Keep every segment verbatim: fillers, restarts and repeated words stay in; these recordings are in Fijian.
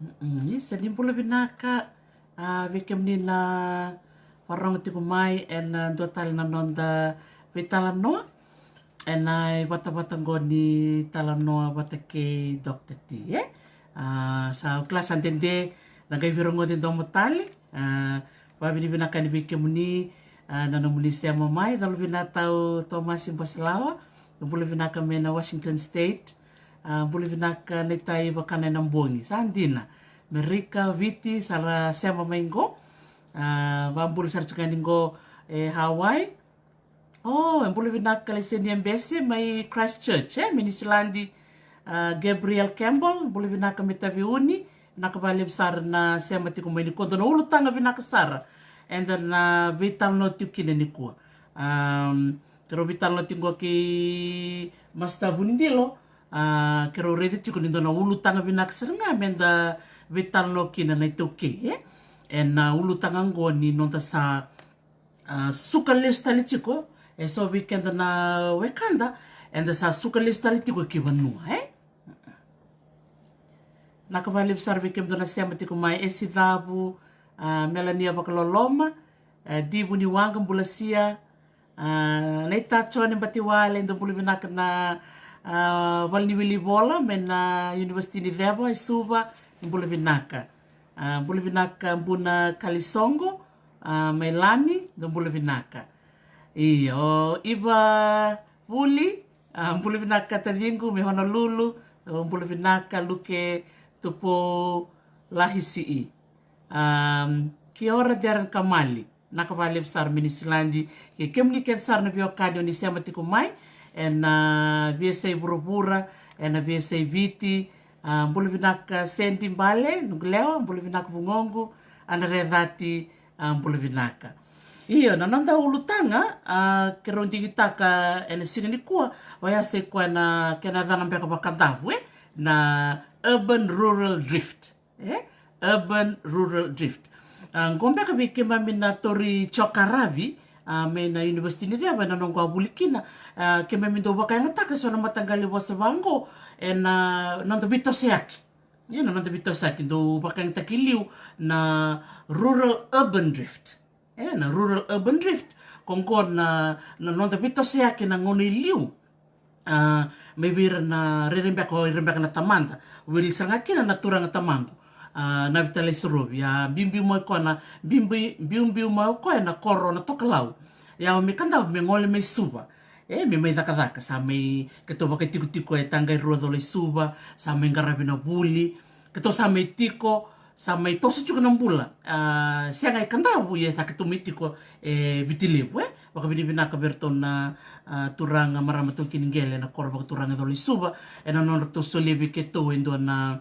Mm, ni sa ni bula vinaka, a, vei kemuni na vakarorogo tiko mai ena dua tale na noda veitalanoa ena ivatavata qo ni talanoa vata kei Doctor T, e? A, sa au kila sa dede na qai veirogoci domo tale. A, vavinavinaka yani vei kemuni, a, na nomuni sema mai, Caluvinatau Tomasi Basilawa, bula vinaka mai na Washington State. A, bula vinaka na itai vakana ena bogi. Sa dina. Merika, Viti, sa ra sema mai qo. A, vabula sara tiko yani qo e Hawaii. O, e bula vinaka Leseni Ebese mai Christchurch, e, mai Niusiladi. A, Gabriel Campbell, bula vinaka mai Taveuni. Vinaka vakalevu sara na sema tiko mai nikua, dua na ulutaga vinaka sara eda na veitalanoa tiko kina nikua. Am, keirau veitalanoa tiko qo kei Master Vunidilo, a, keirau raica tiko ni dua na ulutaga vinaka sara ga meda veitalanoa kina na iTaukei, e? Ena ulutaga qo ni noda sa, a, suka lesu tale tiko, e so vei keda na wekada, eda sa suka lesu tale tiko ki vanua, e? Vinaka vakalevu sara vei kemudou na sema tiko mai, Esi Cavu, a, Melania Vakaloloma, a, Divu ni Waqa, bula sia, a, Naita Jone Batiwale, dou bula vinaka na, a, Valeniwilivola mai na University ni Ceva e Suva, bula vinaka. A, bula vinaka Buna Kalisoqo, a, mai Lami, dou bula vinaka. Io, Iva Vuli, a, bula vinaka taciqu mai Honolulu, a, bula vinaka Luke Tupou Lahisii. Am, kia ora Darren Kamali, vinaka vakalevu sara mai Niusiladi, kei kemuni kece sara na veiwekani o ni sema tiko mai ena veiyasai vuravura, ena veiyasai Viti, a, bula vinaka Sedi Bale, noqu lewa, bula vinaka vugoqu, Anare Cati, a, bula vinaka. Io, na noda ulutaga, a, keirau digitaka ena siga nikua, oya sa i koya na kena yacana beka vakadavu, e? Na urban rural drift, e? Urban rural drift. A, qo beka vei keimami na Tori Jokaravi, a, mai na University ni Ceva, ena noqu a vuli kina, a, keimami dau vakayagataka eso na mataqali vosa vaqo ena noda veitosoyaki. Ia na noda veitosoyaki dau vakayagataki liu na rural urban drift. E, na rural urban drift. Ko qo na, na noda veitosoyaki na gauna i liu. A, mai vei ira na rairai beka, o ira beka na tamada. Wili sara ga kina na turaga tamaqu. A, Navi Talaisorovi. A, biubiu mai koya na, biubiu, biubiu mai o koya na koro na Tokalau. Ia, me Kadavu me gole mai Suva. E, me mai cakacaka, sa mai, keitou vakaitikotiko e Taqai Rua Colo i Suva, sa mai qaravi na vuli, keitou sa mai tiko, sa mai toso tiko na bula. A, sega e Kadavu, ia sa keitou mai tiko e Viti Levu, e. Vakavinavinaka vei iratou na, a, turaga, marama taukei ni qele, na koro vakaturaga e Colo i Suva, ena nodratou solia vei keitou e dua na,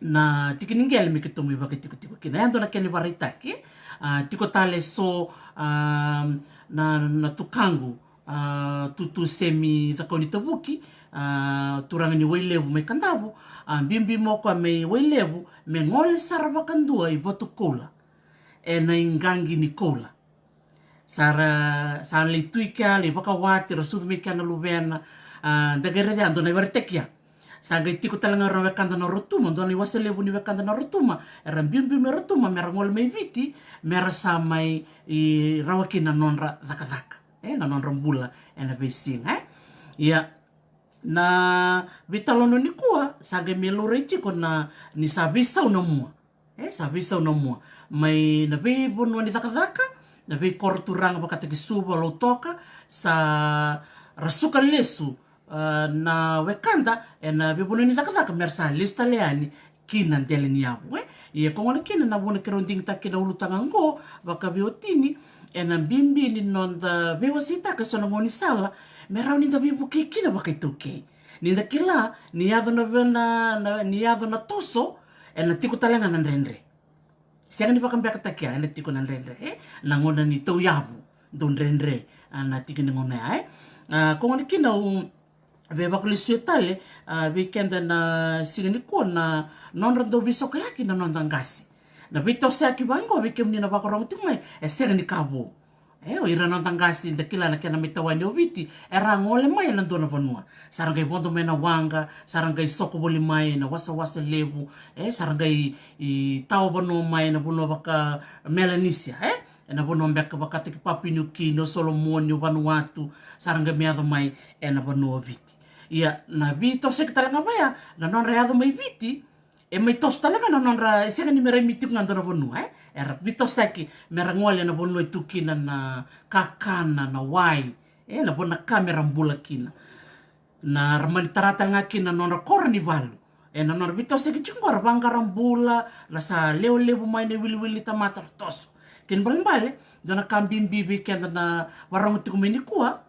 na tiki ni qele me keitou mai vakaitikotiko kina. E dua na kena ivakaraitaki, a, tiko tale so, a, na, na tukaqu, a, Tutu Semi Cakaunitavuki, a, turaga ni Wailevu mai Kadavu, a, biubiu mai o koya mai Wailevu, me gole sara vakadua i Vatukoula, ena iqaqi ni koula. Sa ra, sa lai tu i kea, lai vakawati, ra sucu mai kea na luvena, a, da qai raica ya, dua na ivakaraitaki ya. Sa qai tiko tale ga o ira na wekada na Rotuma, dua na iwase levu ni wekada na Rotuma, era biubiu mai Rotuma, me ra gole mai Viti, me ra sa mai, i, rawa kina na nodra cakacaka, e, na nodra bula ena veisiga, e. Ia, na veitalanoa nikua, sa qai me laurai tiko na, ni sa veisau na mua. E, sa veisau na mua. Mai na veivanua ni cakacaka, na veikoro turaga vakataki Suva, Lautoka, sa ra suka lesu, a, na wekada, ena veivanua ni cakacaka, me ra sa lesu tale yani ki na dela ni yavu, e. Ia ko gona kina na vuna keirau digitaka kina ulutaga qo, vakaveiwatini, ena bibi ni noda veiwaseitaka eso na gaunisala, me rawa ni da veivukei kina vakaitaukei. Ni da kila, ni yaco na ve-, na, na, ni yaco na toso, ena tiko tale ga na dredre. Sega ni vakabekataki ya, ena tiko na dredre, e? Na gauna ni tauyavu, dau dredre, a, na tiki ni gauna ya, e? A, ko gona kina au veivakalesuya tale, a, vei keda na siga nikua na nodra dau veisokoyaki na noda qase. Na veitosoyaki vaqo vei kemuni na vakarorogo tiko mai, e sega ni ka vou. E, o ira na noda qase da kila na kena mai tawani o Viti, era a gole mai ena dua na vanua. Sa ra qai vodo mai na waqa, sa ra qai soko voli mai na wasawasa levu, e, sa ra qai i tawa vanua mai ena vanua vaka Melanisia, e, ena vanua beka vakataki Papua Niu Kini, o Solomoni, o Vanuatu, sa ra qai mai yaco mai ena vanua o Viti. Ia, na veitosoyaki tale ga vaya, na nodra yaco mai Viti, e mai toso tale ga na nodra, e sega ni mera imi tiko ga dua na vanua, e? Era veitosoyaki mera gole ena vanua e tu kina na kakana, na wai, e, na vanua ka mera bula kina. Na ra mani tara tale ga kina na nodra koro ni valu. E, na nodra veitosoyaki tiko qo, ra vaqara bula, ra sa lewe levu mai na iwiliwili ni tamata, ra toso. Kena ibalebale, dua na ka bibi vei keda na vakarorogo tiko mai nikua,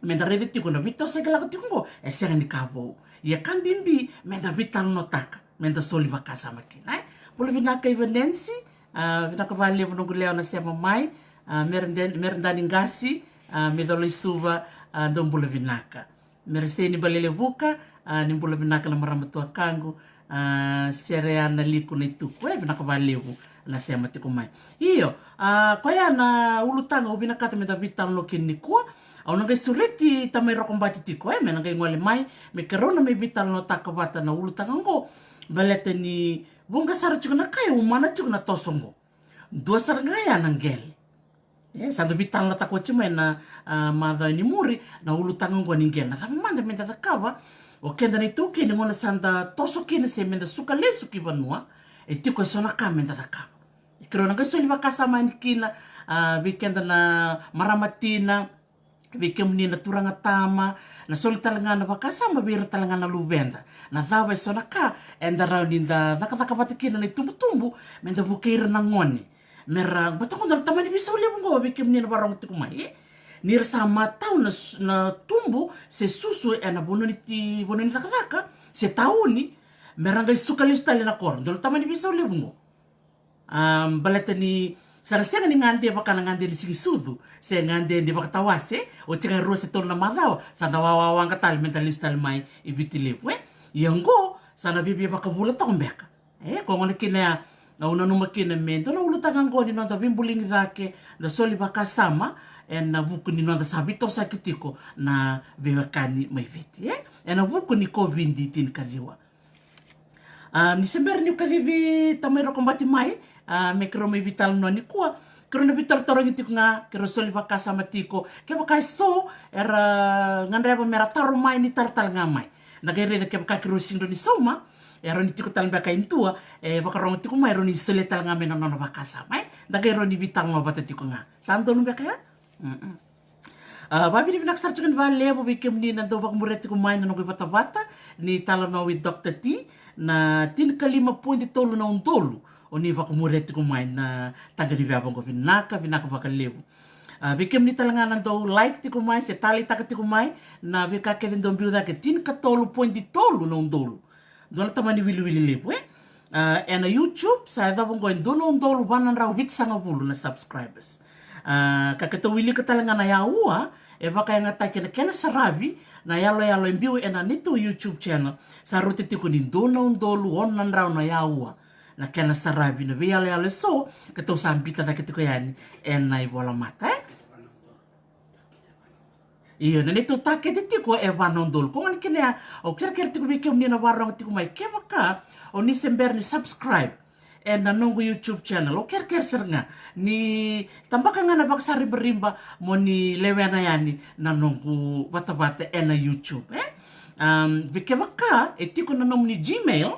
meda raica tiko na veitosoyaki lako tiko qo, e sega ni ka vou. Ia ka bibi, meda veitalanoataka, meda soli vakasama kina, e? Bula vinaka Iva Nancy, a, vinaka vakalevu noqu lewa na sema mai, a, Mere Den-, Mere Dani Qasi, a, Micolo i Suva, a, dou bula vinaka. Mere Seni Balelevuka, a, ni bula vinaka na marama tuakaqu, a, Sereana Liku na ituku, e, vinaka vakalevu na sema tiko mai. Io, a, koya na ulutaga au vinakata meda veitalanoa kina nikua. Au na qai sureti Tamai Rokobati tiko, e, me na qai gole mai, me keirau na mai veitalanoataka vata na ulutaga oqo, baleta ni vuqa sara tiko na ka e umana tiko na toso oqo. Dua sara ga ya na qele. E, sa da veitalanoataka oti mai na, a, macawa ni muri, na ulutaga oqo ni qele. Na cava mada meda cakava, o keda na iTaukei, ni gauna sa da toso kina se meda suka lesu ki vanua, e tiko e so na ka meda cakava. E, keirau na qai soli vakasama yani kina, a, vei keda na marama tina, vei kemuni na turaga tama, na soli tale ga na vakasama vei ira tale ga na luveda. Na cava e so na ka eda rawa ni da cakacaka vata kina na itubutubu, meda vukei ira na gone. Mera, baleta qo dua na tamani veisau levu qo, vei kemuni na vakarorogo tiko mai, e? Ni ra sa matau na su-, na tubu se susu ena vanua ni ti-, vanua ni cakacaka, se tauni, mera qai suka lesu tale na koro. Dua na tamani veisau levu qo. A, baleta ni sa ra sega ni gade vaka na gade ni sigisucu, se gade ni vakatawase, oti ga e rua se tolu na macawa, sa da wawawaqa tale meda lesu tale mai i Viti Levu, e? Ia qo, sa na viavia vakavula toka beka. E, ko gona kina ya, au nanuma kina me dua na ulutaga qo ni noda veibuligi cake, da soli vakasama, ena vuku ni noda sa veitosoyaki tiko na veiwekani mai Viti, e? Ena vuku ni COVID tinikaciwa. A, ni se bera niu kacivi Tamai Rokobati mai, a, me keirau mai veitalanoa nikua, keirau na veitarotarogi tiko ga, keirau soli vakasama tiko, kevaka e so era gadreva mera taro mai ni taro tale ga mai. Da qai raica kevaka keirau sega ni sauma, e rawa ni tiko tale beka e dua e vakarorogo tiko mai, e rawa ni solia tale ga mai na nona vakasama, e? Da qai rawa ni veitalanoa vata tiko ga. Sa donu beka ya? Mm-mm. A, vakavinavinaka sara tiko yani vakalevu vei kemuni na dau vakamuria tiko mai na noqu ivatavata ni Talanoa with Doctor T, na tinikalima poidi tolu na udolu o ni vakamuria tiko mai na taqa ni veva oqo. Vinaka, vinaka vakalevu. A, vei kemuni tale ga na dau like tiko mai se taleitaka tiko mai na veika kece dau biu cake, tinikatolu poidi tolu na udolu. Dua na tamani wiliwili levu, e? A, ena YouTube, sa yacova oqo e dua na udolu va na drau vitusagavulu na subscribers. A, ka keitou wilika tale ga na yaua e vakayagataki ena kena saravi na yaloyalo e biu ena neitou YouTube channel, sa rauta tiko ni dua na udolu ono na drau na yaua na kena saravi. Na veiyaloyalo e so keitou sa biuta cake tiko yani ena ivolamata, e? Io, na neitou takete tiko e va na udolu. Ko gona kina ya, au kerekere tiko vei kemuni na vakarorogo tiko mai, kevaka o ni se bera ni subscribe ena noqu YouTube channel, au kerekere sara ga ni tabaka ga na vakasaribariba mo ni lewena yani na noqu vatavata ena YouTube, e? Am, vei kevaka e tiko na nomuni Gmail,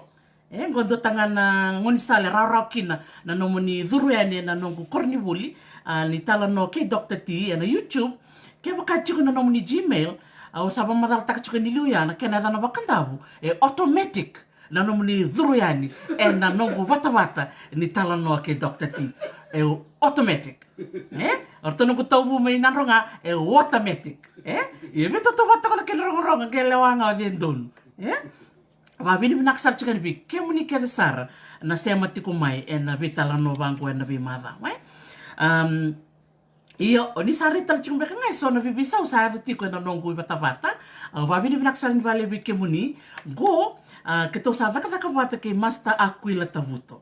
e, qo dua taga na gaunisala e rawarawa kina na nomuni curu yani ena noqu koronivuli, a, ni Talanoa kei Doctor T ena YouTube. Kevaka tiko na nomuni Gmail, a, au sa vakamacalataka tiko ni liu ya na kena yacana vakadavu, e automatic na nomuni curu yani ena noqu vatavata ni Talanoa kei Doctor T. E automatic. E? O ratou noqu tauvu mai Nadroga, e automatic. E? Ia veitautauvata toka na kena rogorogo, qai lewa ga o cei donu. E? Vakavinavinaka sara tiko yani vei kemuni kece sara na sema tiko mai ena veitalanoa vaqo ena veimacawa, e? Am, io, o ni sa rai tale tiko beka ga e so na veiveisau sa yaco tiko ena noqu ivatavata. Au vakavinavinaka sara ni vale vei kemuni. Qo, a, keitou sa cakacaka vata kei Master Aquila Tavuto.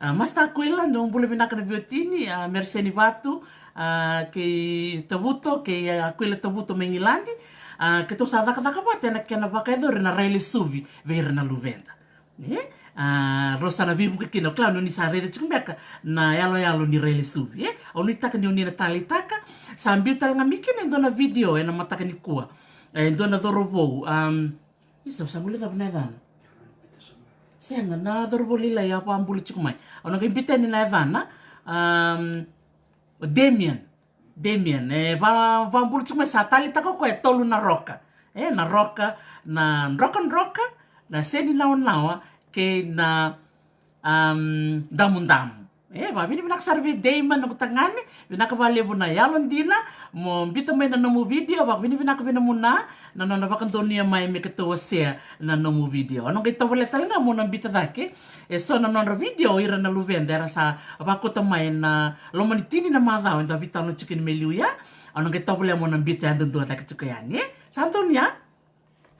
A, Masta Kuila, dou bula vinaka na veiwatini, a, Mereseni Vatu, a, kei Tavuto, kei, a, Kuila Tavuto mai Igiladi. A, keitou sa cakacaka vata ena kena vakayacori na railesuvi vei ira na luveda. E? A, rau sa na veivuke kina, o kila ni oni sa raica tiko beka na yaloyalo ni railesuvi, e? Au nuitaka ni oni na taleitaka. Sa biu tale ga mai kina e dua na video ena mataka nikua. E dua na cauravou, am, isa, au sa guilecava na yacana. Sega, na cauravou lailai a vakabula tiko mai. Au na qai biuta yani na yacana. Am, o Damian. Damian, e, va, vakabula tiko mai, sa taleitaka o koya e tolu na roka. E, na roka, na drokadroka, na seni nawanawa, kei na, am, damudamu. E, vakavinavinaka sara vei Damon, noqu tagane, vinaka vakalevu na yalodina mo biuta mai na nomu video, vakavinavinaka vei nomuni na nona vakadonuya mai me keitou wasea na nomu video. Au na qai tovolea tale ga mo na biuta cake e so na nodra video o ira na luveda era sa vakauta mai ena loma ni tini na macawa eda veitalanoa tiko kina mai liu ya. Au na qai tovolea mo na biuta yadudua cake tiko yani, e? Sa donuya?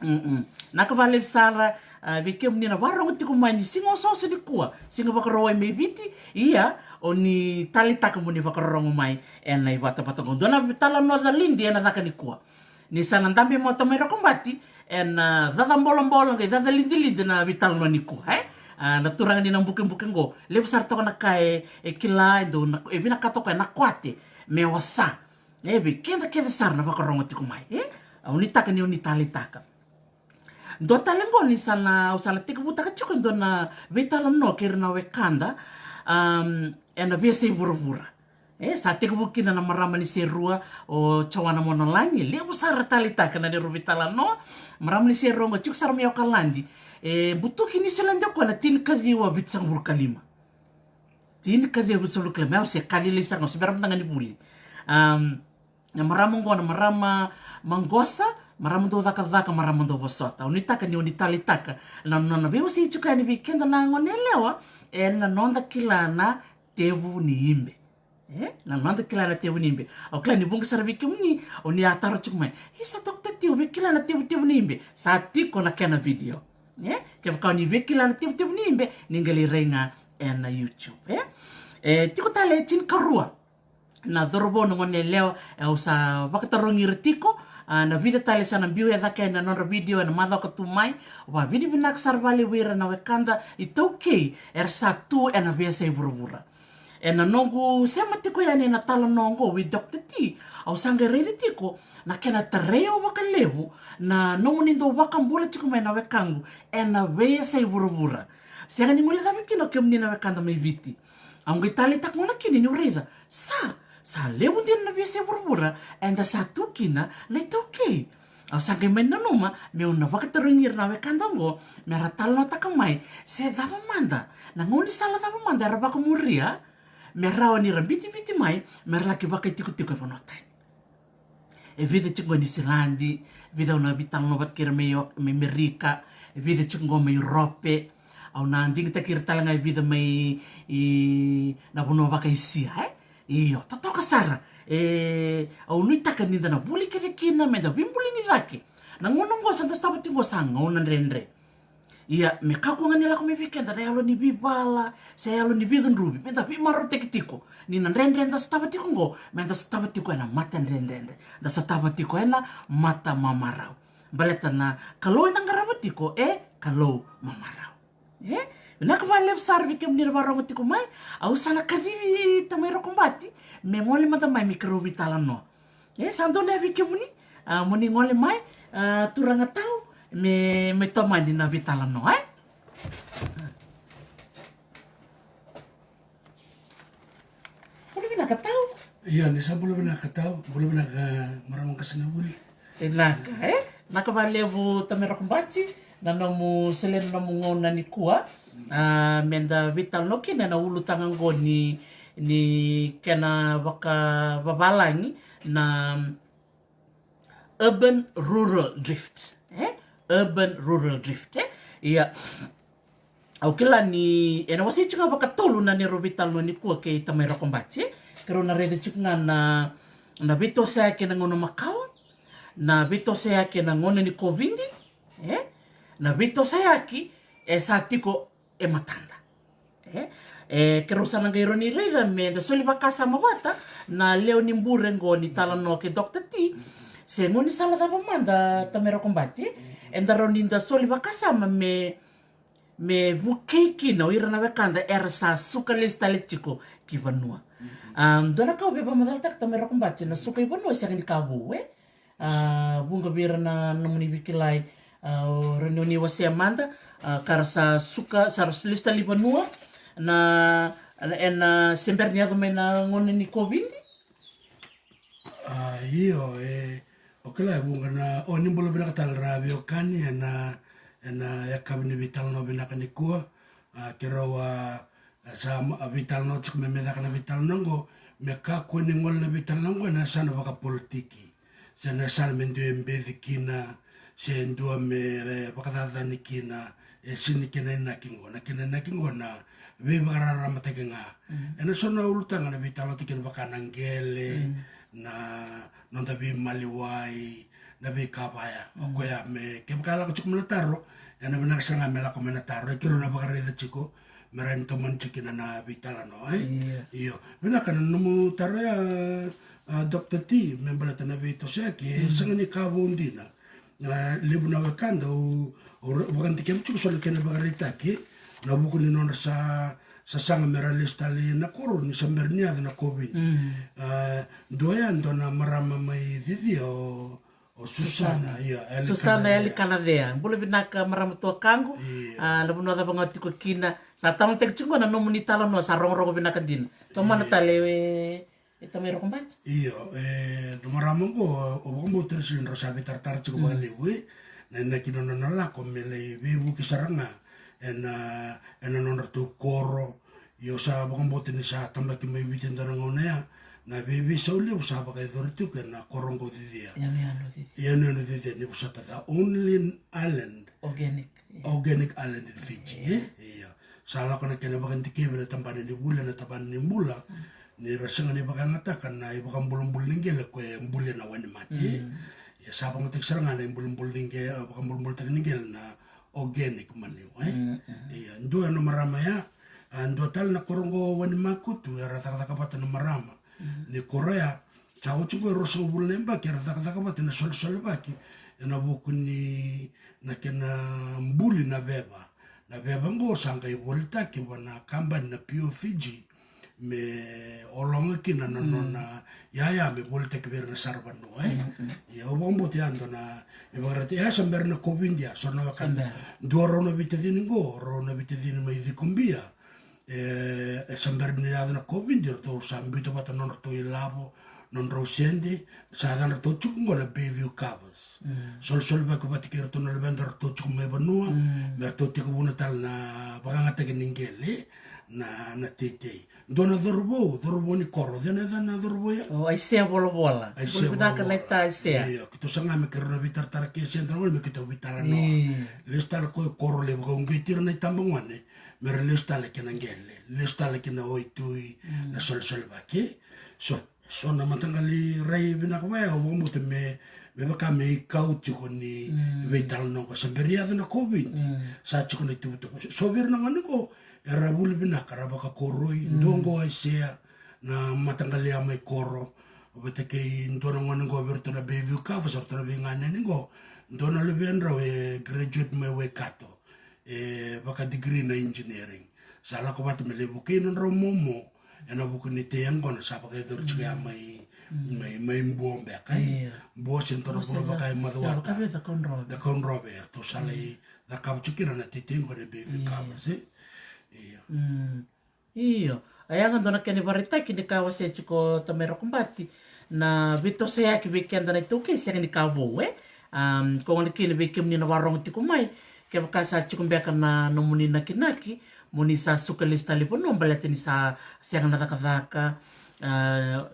Mm-mm. Vinaka vakalevu sara, a, vei kemuni na vakarorogo tiko mai ni siga osooso nikua, Siga Vakarauwai mai Viti. Ia, oni taleitaka moni vakarorogo mai ena ivatavata qo. Dua na veitalanoa calidi ena caka nikua. Ni sa na dabe mai o Tamai Rokobati ena, a, caca bolabolo qai caca lidilidi na veitalanoa nikua, e? A, na turaga ni Nabukebuke qo, levu sara toka na ka e, e kila, e dau na, e vinakata o koya na kwate me wasa. E, vei keda kece sara na vakarogo tiko mai, e? Au nuitaka ni oni taleitaka. Dua tale qo ni sa na, au sa na tekivutaka tiko e dua na veitalanoa kei ira na wekada, am, ena veiyasai vuravura. E, sa tekivu kina na marama ni Serua, o Joana Monalagi, levu sara taleitaka na neirau veitalanoa. Marama ni Serua qo tiko sara mai Okaladi. E butuki Niusiladi o koya na tinikaciwa vitusagavulu ka lima. Tinikaciwa vitusagavulu ka lima, au se ka lailai sara ga, au se bera mada ga ni vuli. Am, na marama qo na marama maqosa, marama dau cakacaka, marama dau vosota. Au nuitaka ni oni taleitaka na nona veiwasei tiko yani vei keda na gone yalewa ena noda kila na tevu ni ibe. E, na noda kila na tevu ni ibe. Au kila ni vuqa sara vei kemuni oni a taro tiko mai, "Isa, Dokta Ti, au via kila na tevutevu ni ibe." Sa tiko na kena video. E, kevaka oni via kila na tevutevu ni ibe, ni qai lai rai ga ena YouTube, e? E tiko tale e tinikarua na cauravou, na gone yalewa, e, au sa vakatarogi ira tiko, a, na vica tale sa na biu e cake ena nodra video ena macawa ka tu mai. Vakavinavinaka sara vakalevu vei ira na wekada iTaukei era sa tu ena veiyasai vuravura. Ena noqu sema tiko yani ena talanoa oqo vei Dokta Ti, au sa qai raica tiko na kena tarai au vakalevu na nomuni dau vakabula tiko mai na wekaqu ena veiyasai vuravura. Sega ni guilecavi kina o kemuni na wekada mai Viti. Au qai taleitaka gona kina niu raica sa, sa levu dina na veiyasai vuravura eda sa tu kina na iTaukei. Au sa qai mai nanuma meu na vakatarogi ira na wekada oqo me ra talanoataka mai se cava mada na gaunisala cava mada era vakamuria me rawa ni ra biuti mai me ra laki vakaitikotiko e vanua tani. E vica tiko qo e Niusiladi, vica au na veitalanoa vata kei ira mai, mai Merika, e vica tiko qo mai Urope. Au na digitaki ira tale ga e vica mai, i, na vanua vakaEsia, e? Io, totoka sara. E, au nuitaka ni da na vuli kece kina me da veibuli ni cake. Na gauna oqo sa da sotava tiko qo sa gauna dredre. Ia, me kakua ga ni lako mai vei keda na yalo ni veivala se yalo ni veicudruvi, me da veimarautaki tiko ni na dredre da sotava tiko oqo, me da sotava tiko ena mata dredredre, da sotava tiko ena mata mamarau. Baleta na Kalou eda qarava tiko e Kalou mamarau. E? Vinaka vakalevu sara vei kemuni na vakarogo tiko mai. Au sa na kacivi Tamai Rokobati me gole mada mai me keirau veitalanoa. E, sa donu ya vei kemuni, a, mo ni gole mai, a, turaga tau, me, me tomani na veitalanoa, e? Bula vinaka tau. Ia, ni sa bula vinaka tau, bula vinaka marama qasenivuli. Vinaka, e? Vinaka vakalevu Tamai Rokobati, na nomu solia na nomu gauna nikua. A, me da veitalanoa kina na ulutaga oqo ni, ni kena vakavavalagi na urban rural drift, e? Urban rural drift, e? Ia, au kila ni ena wasei tiko ga vakatolu na neirau veitalanoa nikua kei Tamai Rokobati, e? Keirau na raica tiko ga na, na veitosoyaki ena gauna makawa, na veitosoyaki ena gauna ni kovidi, e? Na veitosoyaki e sa tiko e matada. E, e, keirau sa na qai rawa ni raica me da soli vakasama vata na lewe ni bure qo ni talanoa kei Doctor T. Se gaunisala cava mada, Tamai Rokobati, eda rawa ni da soli vakasama me, me vukei kina o ira na wekada era sa suka lesu tale tiko ki vanua. A, dua na ka au via vakamacalataka, Tamai Rokobati, na suka i vanua e sega ni ka vou, e? A, vuqa vei ira na nomuni veikilai, a, o rawa ni o ni wasea mada, a, ka ra sa suka, sa ra lesu tale i vanua na, na, ena, a, se bera ni yaco mai na gauna ni COVID? A, io, e, o kila e vuqa na, o, ni bula vinaka tale ra veiwekani ena, ena yakavi ni veitalanoa vinaka nikua. A, keirau a, sa ma-, a, veitalanoa tiko me, me caka na veitalanoa qo, me kakua ni gole na veitalanoa qo ena yasana vakapolitiki, se na yasana me dua e beci kina, se dua me, e, vakacacani kina. E sega ni kena inaki qo. Na kena inaki qo na veivakararamataki ga. Ena so na ulutaga na veitalanoataki kina vaka na qele, na noda veimaliwai, na veika vaya. O koya me, kevaka e lako tiko mai na taro, ena vinaka sara ga me lako mai na taro, e keirau na vakaraica tiko me rawa ni tomani tiko kina na veitalanoa, e? Io. Io. Vinaka na nomu taro ya, a, Doctor T, me baleta na veitosoyaki, e sega ni ka vou dina. A, levu na wekada au, au ra-, vakadikevi tiko so na kena ivakaraitaki ena vuku ni nodra sa, sa saga me ra lesu tale na koro ni sa bera ni yaco na COVID. A, dua ya, dua na marama mai Cicia, o, o Susana, Susana. Ia, Susana Yali Kanacea. Bula vinaka, marama tuakaqu. Ia. A, na vanua cava ga o tiko kina, sa talanoataki tiko qo na nomuni talanoa, sa rogorogo vinaka dina. Tomana tale, e, e Tamai Rokobati. Io, e, na marama qo, au vakabauta ni sega ni drau sa veitaratara tiko vakalevu, e. Na, na kena nona lako me lai veivuke sara ga ena, ena nodratou koro. Io, sa vakabauta ni sa tabaki mai Viti ena dua na gauna ya. Na veiveisau levu sa vakayacori tiko ena koro qo o Cicia. Yanuyanu Cicia. Yanuyanu Cicia, ni vosota, the only island. Organic. Organic island in Fiji, e? Io. Sa lako na kena vakadikevi na tabana ni vuli, na tabana ni bula, ni ra sega ni vakayagataka na ivakabulabula ni qele ko e bulia na wainimate. Ia, sa vakayagataki sara ga na ibulabula ni qele, vakabulabulataki ni qele na organic manure, e? Ia, dua na marama ya, a, dua tale na koro qo Wainimakutu, era cakacaka vata na marama ni koro ya. Sa oti qo e ruasagavulu na yabaki era cakacaka vata ena solesolevaki ena vuku ni na kena buli na veva. Na veva qo sa qai volitaki vua na kabani na P O Fiji me ologa kina na nona yaya me volitaki vei ira na saravanua, e? Ia, au vakabauta ya dua na ivakaraitaki, e, sa bera na COVID ya, so na wekada. Dua rau na veitacini qo, rau na veitacini mai Cikobia. E, e sa bera ni yaco na COVID, eratou sa biuta vata na nodratou ilavo, nodrau sede, sa yadratou tiko qo na Bayview Covers. Solesolevaki vata kei iratou na luvedratou tiko mai vanua, me ratou tekivuna tale na vakayagataki ni qele, na, na teitei. Dua na cauravou, cauravou ni koro, cei na yacana na cauravou ya? O Aisea Volavola. Aisea Volavola. Bula vinaka naita Aisea. Io, keitou saga me keirau na veitaratara kei Aisea, dua na gauna me keitou veitalanoa. Lesu tale ko e koro, lai vakauqeti ira na itabagone me ra lesu tale kei na qele, lesu tale kei na waitui, na solesolevaki. So, so na mataqali rai vinaka vaya, au vakabauta me, me vaka me ikau tiko ni veitalanoa qo, sa bera ni yaco na COVID. Sa tiko na ituvatuva. So vei ira na gone qo era vuli vinaka, ra vakakoroi, dua qo Aisea, na mataqali ya mai koro. Vata kei dua na gone qo vei iratou na Bayview Covers, eratou na veiganeni qo. Dua na luvedrau e graduate mai Waikato, e vakadegree na engineering. Sa lako vata me lai vukei nodrau momo ena vuku ni tei yaqona sa vakayacori tiko ya mai, mai, mai Bua beka, e? Bua se dua na vanua vaka e Macuata. Cakaudrove. Cakaudrove, eratou sa lai cakava tiko kina na teitei qo na Bayview Covers, e? Io. Io, a yaga dua na kena ivakaraitaki ni ka wasea tiko Tamai Rokobati, na veitosoyaki vei keda na iTaukei sega ni ka vou, e? Ko gona kina vei kemuni na vakarogo tiko mai, kevaka sa tiko beka na nomuni nakinaki mo ni sa suka lesu tale i vanua baleta ni sa sega na cakacaka,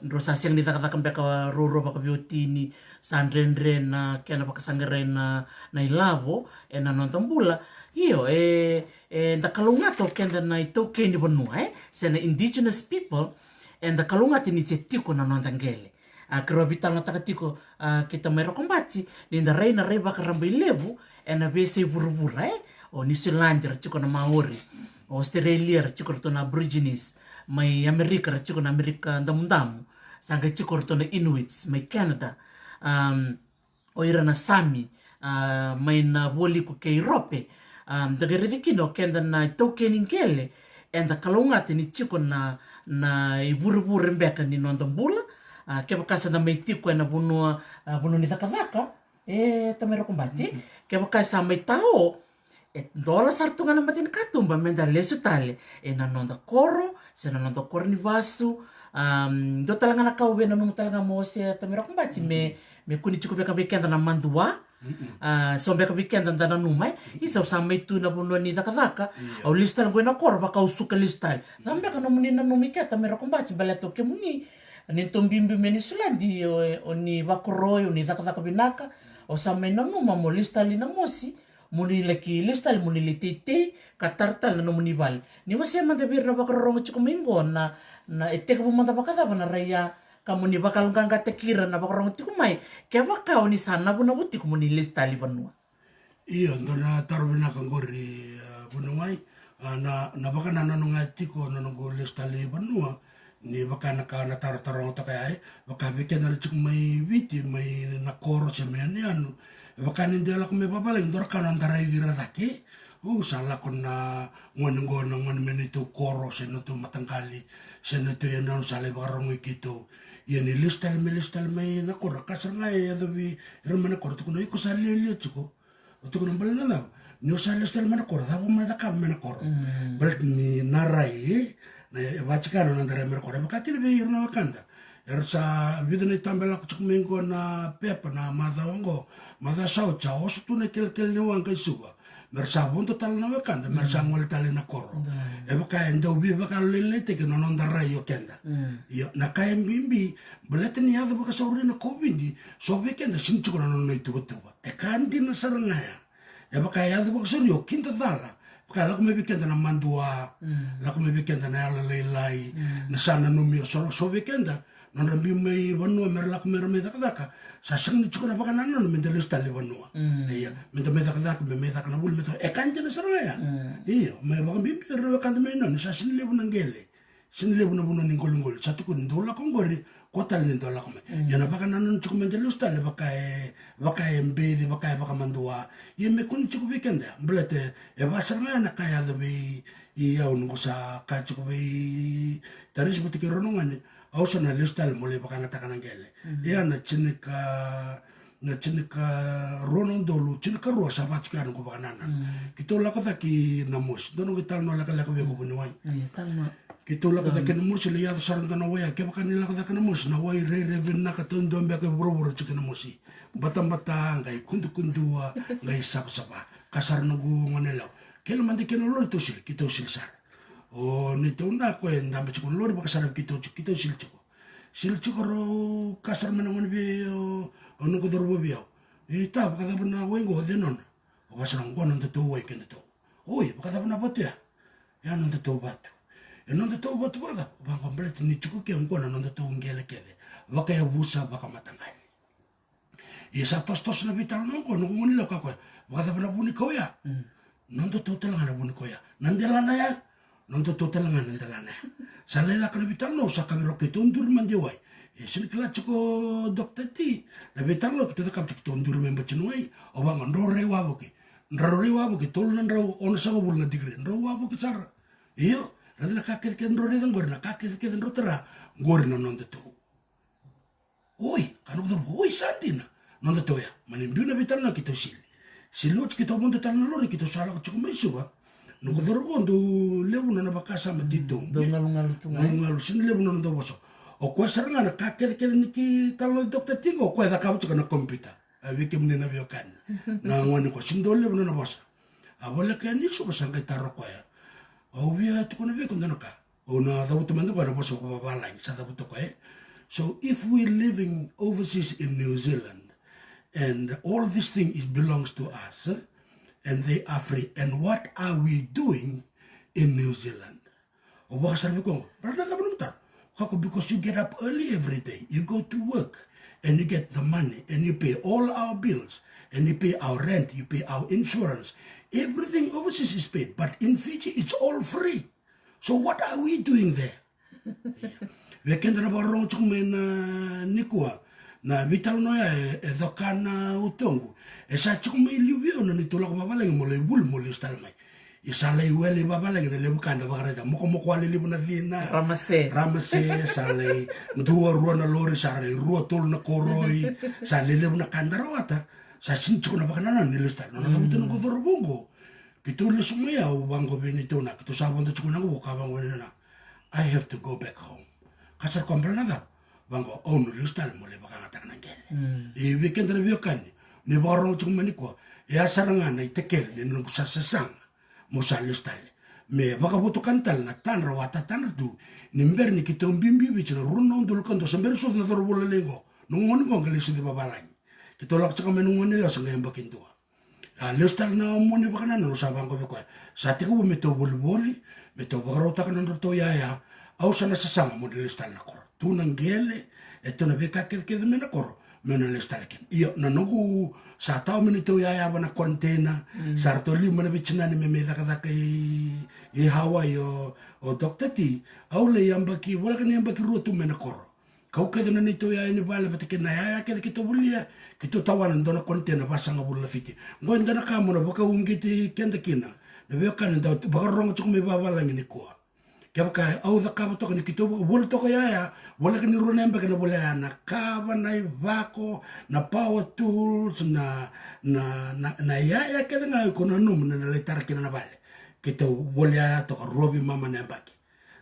drau sa sega ni cakacaka beka ruarua vakaveiwatini, sa dredre na kena vakasaqarai na, na ilavo ena noda bula. Io, e, eda kalougata o keda na iTaukei ni vanua, e, se na indigenous people, eda kalougata ni se tiko na noda qele. A, keirau veitalanoataka tiko, a, kei Tamai Rokobati, ni da rai na rai vakarabailevu ena veiyasai vuravura, e, o Niusiladi era tiko na Maori. O Australia ra tiko ratou na Aborigines, mai Amerika ra tiko na Amerika Damudamu, sa qai tiko ratou na Inuits mai Canada, um, o ira na Sami, a, mai na vualiku kei Rope. A, da qai raica kina o keda na itaukei ni qele, eda kalougata ni tiko na, na ivurevure beka ni noda bula. A, kevaka sa da mai tiko ena vanua, a, vanua ni cakacaka, e tamai Rokobati, kevaka sa mai tao, e dola sara tu ga na mata ni katuba me da lesu tale ena noda koro, se na noda koro ni vasu. Um, dua tale ga na ka au via nanuma tale ga mo se tamai Rokobati, me, me kua ni tiko beka vei keda na madua. A, so beka vei keda da nanuma, e. Isa, au sa mai tu na vanua ni cakacaka, au lesu tale qo ena koro, vaka au suka lesu tale. Cava beka nomuni nanuma i ke tamai Rokobati, baleta o kemuni, ni tou biubiu mai Niusiladi, o, o ni vakoroi, o ni cakacaka vinaka, au sa mai nanuma mo lesu tale na mosi, mo ni laki lesu tale mo ni lai teitei ka tara tale na nomuni vale. Ni wasea mada vei ira na vakarorogo tiko mai qo na, na e tekivu mada vakacava na rai ya, ka mo ni vakayaloqaqataki ira na vakarorogo tiko mai, kevaka o ni sa navunavu tiko mo ni lesu tale i vanua. Io, dua na taro vinaka qori, a, vuniwai. A, na, na vakanananu ga tiko na noqu lesu tale i vanua, ni vaka na ka na tarotarotaka ya, e, vaka vei keda na tiko mai Viti, mai na koro se mai yanuyanu. E vaka ni dua e lako mai vavalagi, dua na ka na noda raici ira cake. Au sa lako na gone qo, na gone mai neitou koro, se neitou mataqali, se neitou yanuyanu sa lai vakarogoi keitou. Ia ni lesu tale mai, lesu tale mai na koro, ka sara ga e yacovi ira mai na koro, tukuna, iko sa lialia tiko. O tukuna, bale na cava? Ni o sa lesu tale mai na koro, cava mo na cakava mai na koro? Baleta ni na rai, e, na, e vakatikana na noda rai mai na koro. E vaka kina vei ira na wekada. Era sa vica na itabe lako tiko mai qo na pepa na macawa qo. Macawa sa oti sa oso tu na ikelekele ni waqa i Suva. Me ra sa vodo tale na wekada, me ra sa gole tale na koro. E vaka e dau veivakalailaitaki na noda rai o keda. Io, na ka e bibi, baleta ni yaco vakasauri na COVID, so vei keda sini tiko na nona ituvatuva. E ka dina sara ga ya. E vaka e yaco vakasauri o kidacala. Vaka e lako mai vei keda na madua, lako mai vei keda na yalolailai, na sa nanumi o so, so vei keda, nodra biu mai vanua me ra lako mai ra mai cakacaka. Sa sega ni tiko na vakanananu me da lesu tale i vanua. Ia, me da mai cakacaka, me mai caka na vuli, me da, e ka dina sara ga ya. Io, me vakabibi ira na wekada mai nona, sa sini levu na qele. Sini levu na vanua ni qoliqoli, sa tukuni dou lako qori, ko tale ni dou lako mai. Ia na vakanananu tiko me da lesu tale, vaka e, vaka e beci, vaka e vakamadua. Ia me kua ni tiko vei keda, baleta e vaka sara ga na ka e yaco vei au, noqu sa kaya tiko vei Tarisi vata kei rau na gone, au sa na lesu tale mo lai vakayagataka na qele. Ia na tinika na tinikarua na udolu tinikarua sa vaka tiko ya noqu vakanananu. Keitou lako cake i Namosi, dua noqu italanoa lekaleka vei iko vuniwai. Keitou lako cake i Namosi, lai yaco sara dua na wai ya, kevaka ni lako cake i Namosi, na wai rairai vinaka, taudua beka e vuravura tiko i Namosi. Batabata, qai kudukudua, qai savasava. Ka sara noqu goneyalewa, kele mada kina na lori, tou sili, keitou sili sara. O neitou na, koya e dabe tiko na lori, vakasaravi keitou tiko, keitou sili tiko. Sili tiko, rau kaya sara mai na gone vei au, o noqu cauravou vei au, e, ta, vakacava na wai qo, o cei nona? Au vaka sara, qo nodatou wai kedatou. Oi, vakacava na vatu ya? Ya nodatou vatu. E nodatou vatu vakacava? Vaqo, baleta ni tiko ke qo na nodatou qele kece, vakayavusa, vakamataqali. Ia sa tosotoso na veitalanoa qo, noqu goneyalewa, kaya o koya, vakacava na vunikau ya? Nodatou tale ga na vunikau ya. Na delana ya? Nodatou tale ga na delana ya. Sa lai lako na veitalanoa, sa kaya vei rau, keitou duri mada i wai. E, sini kila tiko Dokta T, na veitalanoa keitou cakava tiko, keitou duri mai bati ni wai. Au vaqo, drau rai wavoki. Drau rai wavoki, tolu na drau onosagavulu na digiri, drau wavoki sara. Io, raica na ka kecekece drau raica qori, na ka kecekece drau tara, qori na nodatou. Oi, kaya noqu cauravou, oi, sa dina. Nodatou ya. Mani biu na veitalanoa, keitou sili. Sili oti, keitou vodo tale na lori, keitou sa lako tiko mai Suva. Noqu cauravou dau levu nona vakasama, dau galugalu tu ga, e? Galugalu, sini levu nona dau vosa. O koya sara ga na ka kecekece ni keitalanoa i Dokta T qo, o koya cakava tiko na kompiuta. A, vei kemuni na veiwekani, na gone qo sini dau levu nona vosa. A voleka yani i Suva, sa qai taro koya. Au via tukuna vei iko dua na ka. Au na cavuta mada qo na vosa vakavavalagi, sa cavuta o koya, e. So if we living overseas in New Zealand and all this thing is belongs to us, eh, and they are free, and what are we doing in New Zealand? Au vakasaravi koya qo, baleta na cava nomu taro? Kaya o koya, because you get up early every day, you go to work, and you get the money and you pay all our bills and you pay our rent, you pay our insurance. Everything overseas is paid, but in Fiji it's all free. So what are we doing there? Vei keda na vakarorogo tiko mai na nikua, na veitalanoa ya e, e coka na utoqu. E sa tiko mai liu vei au na neitou lako vavalagi mo lai vuli mo lesu tale mai. Ia sa lai wele i vavalagi na levu ka da vakaraica, mokomoko wale levu na cina. Ramase. Ramase, sa lai dua rua na lori, sa lai rua tolu na koroi, sa lelevu na ka da rawata. Sa sini tiko na vakanananu ni lesu tale. Nona cavuta na qo cauravou qo. Keitou lesu mai au vaqo vei neitou na, keitou sa vodo tiko na qo ka vaqo vei neitou na. I have to go back home. Ka sa koya bala na cava? Vaqo, au na lesu tale mo lai vakayagataka na qele. E vei keda na veiwekani, ni vakarorogo tiko mai nikua, e a sara ga na itakele ni noqu sa sasaga mo sa lesu tale. Me vakavotukana tale na tadra, watatadra tu, ni bera ni keitou biubiu Viti na rua na udolu ka dua, sa bera ni sucu na cauravou lailai qo. Na gone qo qai lai sucu i vavalagi. Keitou lako tiko mai na gone yalewa sa qai yabaki dua. A lesu tale na moni vakanananu, sa vaqo vei koya. Sa tekivu me tou volivoli, me tou vakarautaka na nodratou yaya. Au sa na sasaga mo na lesu tale na koro. Tu na qele, e tu na veika kecekece mai na koro, meu na lesu tale kina. Io, na noqu sa tawa mai neitou yaya va na container, sa ratou liu mai na veitinani me mai cakacaka i, i Hawaii o, o Doctor T. Au lai yabaki, voleka ni yabaki rua tu mai na koro. Kau kece na neitou yaya ni vale vata kei na yaya kece keitou volia, keitou tawana dua na container vasagavulu na fiti. Qo e dua na ka mo na vakauqeti keda kina na veiwekani da vakarorogo tiko mai vavalagi nikua. Kevaka au cakava toka ni keitou voli toka yaya, voleka ni rua na yabaki na voli yaya, na kava, na ivako, na power tools, na, na, na, na yaya kece ga iko nanuma na lai tara kina na vale. Keitou voli yaya toka rua veimama na yabaki.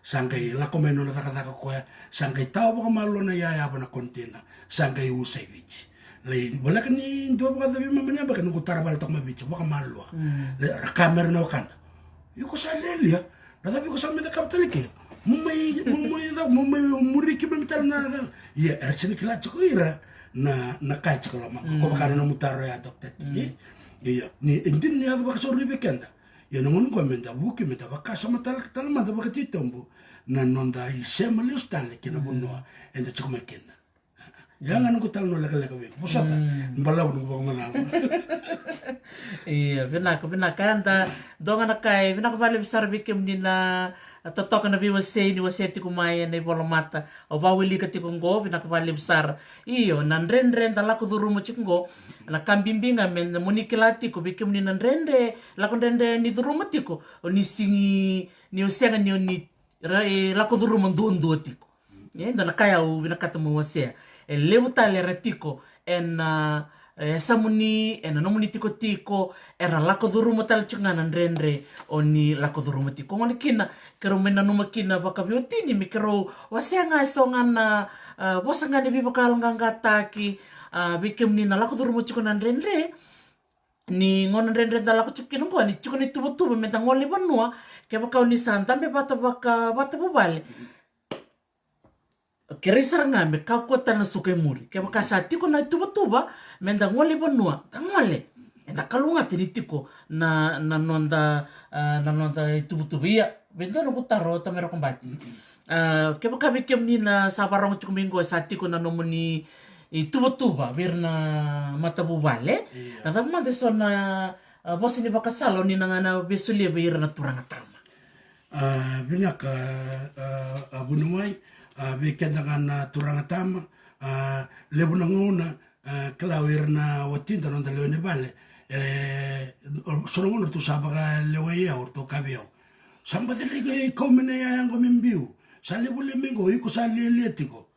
Sa qai lako mai nona cakacaka koya, sa qai tawa vakamalua na yaya va na container, sa qai usa i Viti. Lai voleka ni dua vakacavi mama ni yabaki noqu tara vale toka mai Viti vakamalua. Ra ka mera na wakada. Iko sa lialia, na cava iko sa mai cakava tale ke? Mo mai, mo mai ca, mo mai muri keimami tale na. Ia, era sega ni kila tiko ira na, na ka e tiko loma. Ko vaka na nomu taro ya, Doctor T. Ia, ni e dina ni yaco vakasauri vei keda. Ia na gauna qo meda vuki, meda vakasamataka tale mada vakatitobu na noda isema lesu tale kei na vanua eda tiko mai kina. Ia ga noqu talanoa lekaleka vei iko. Vosota, balavu noqu vakamacala. Ia, vinaka, vinaka. Eda dua ga na ka e vinaka vakalevu sara vei kemuni na totoka na veiwasei ni wasea tiko mai ena ivolamata. Au vakawilika tiko qo, vinaka vakalevu sara. Io, na dredre da lako curuma tiko qo, na ka bibi ga me na moni kila tiko vei kemuni na dredre, lako dredre ni curuma tiko, o ni sigi, ni o sega ni o ni ra, e, lako curuma duadua tiko. E, da na kaya au vinakata mo wasea. E levu tale era tiko ena, e, yasamuni, ena nomuni tikotiko, era lako curuma tale tiko ga na dredre o ni lako curuma tiko. Gona kina, keirau mai nanuma kina vakaveiwatini me keirau wasea ga eso ga na, a, vosa ga ni veivakayaloqaqataki, a, vei kemuni na lako curuma tiko na dredre. Ni gauna dredre da lako tiko kina qo, ni tiko na ituvatuva meda gole i vanua, kevaka o ni sa dabe vata vaka, vata vuvale. Kerei sara ga me kakua tale na suka i muri. Kevaka sa tiko na ituvatuva meda gole i vanua, da gole. Eda kalougata ni tiko na, na noda, a, na noda ituvatuva. Ia, vei dua noqu taro, Tamera Kobati. A, kevaka vei kemuni na sa varogo tiko mai qo, sa tiko na nomuni ituvatuva vei ira na matavuvale. Ia. Na cava mada eso na, a, vosa ni vakasala o ni na, na veisolia vei ira na turaga tama? A, vinaka, a, a, vuniwai, a, vei keda ga na turaga tama, a, levu na gauna, a, kila o ira na watida, noda lewe ni vale, e, so na gauna ratou sa vakalewai au, ratou kaya vei au, sa baci lai kau mai na yaya qo me biu, sa lai volia mai qo, iko sa lialia tiko.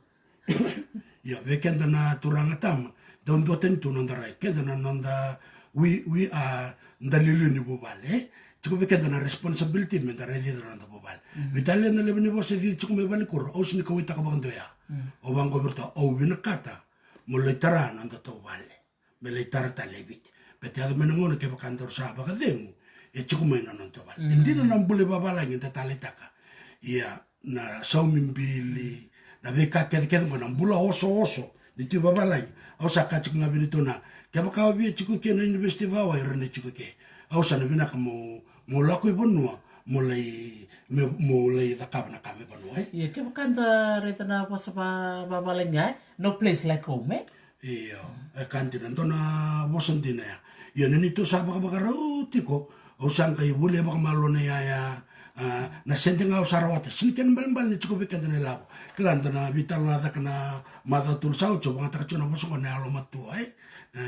Ia, vei keda na turaga tama, dau duatani tu noda rai, keda na noda, we, we are, da liuliu ni vuvale, e? Tiko vei keda na responsibility meda raici ira na noda vuvale. Vei tale na levu ni vosa e cici tiko mai valenikuro, au sega ni kauwaitaka vakadua ya. Au vaqo vei iratou, au vinakata mo lai tara na nodatou vale. Me lai tara tale e Viti. Baleta yaco mai na gauna kevaka daru sa vakacegu, e tiko mai na nodatou vale. E dina na bula i vavalagi eda taleitaka. Ia, na saumi bili, na veika kecekece qo, na bula osooso ni tu i vavalagi. Au sa kaya tiko ga vei neitou na, kevaka au via tiko ke na University of Hawaii, rawa ni tiko ke. Au sa na vinaka mo, mo lako i vanua, mo lai, me, mo lai cakava na ka me vanua, e? Ia, kevaka da raica na vosa va, vavalagi, e? No place like home, e? Io, e ka dina, dua na vosa dina ya. Io, na neitou sa vakavakarau tiko, au sa qai volia vakamalua na iyaya, a, na sede ga au sa rawata, sega ni kena ibalebale ni tiko vei keda na ilavo. Kila da na veitalanoa cake na macawa tolu sa oti, au vakayagataka tiko na vosa oqo na yalomatua, e? E,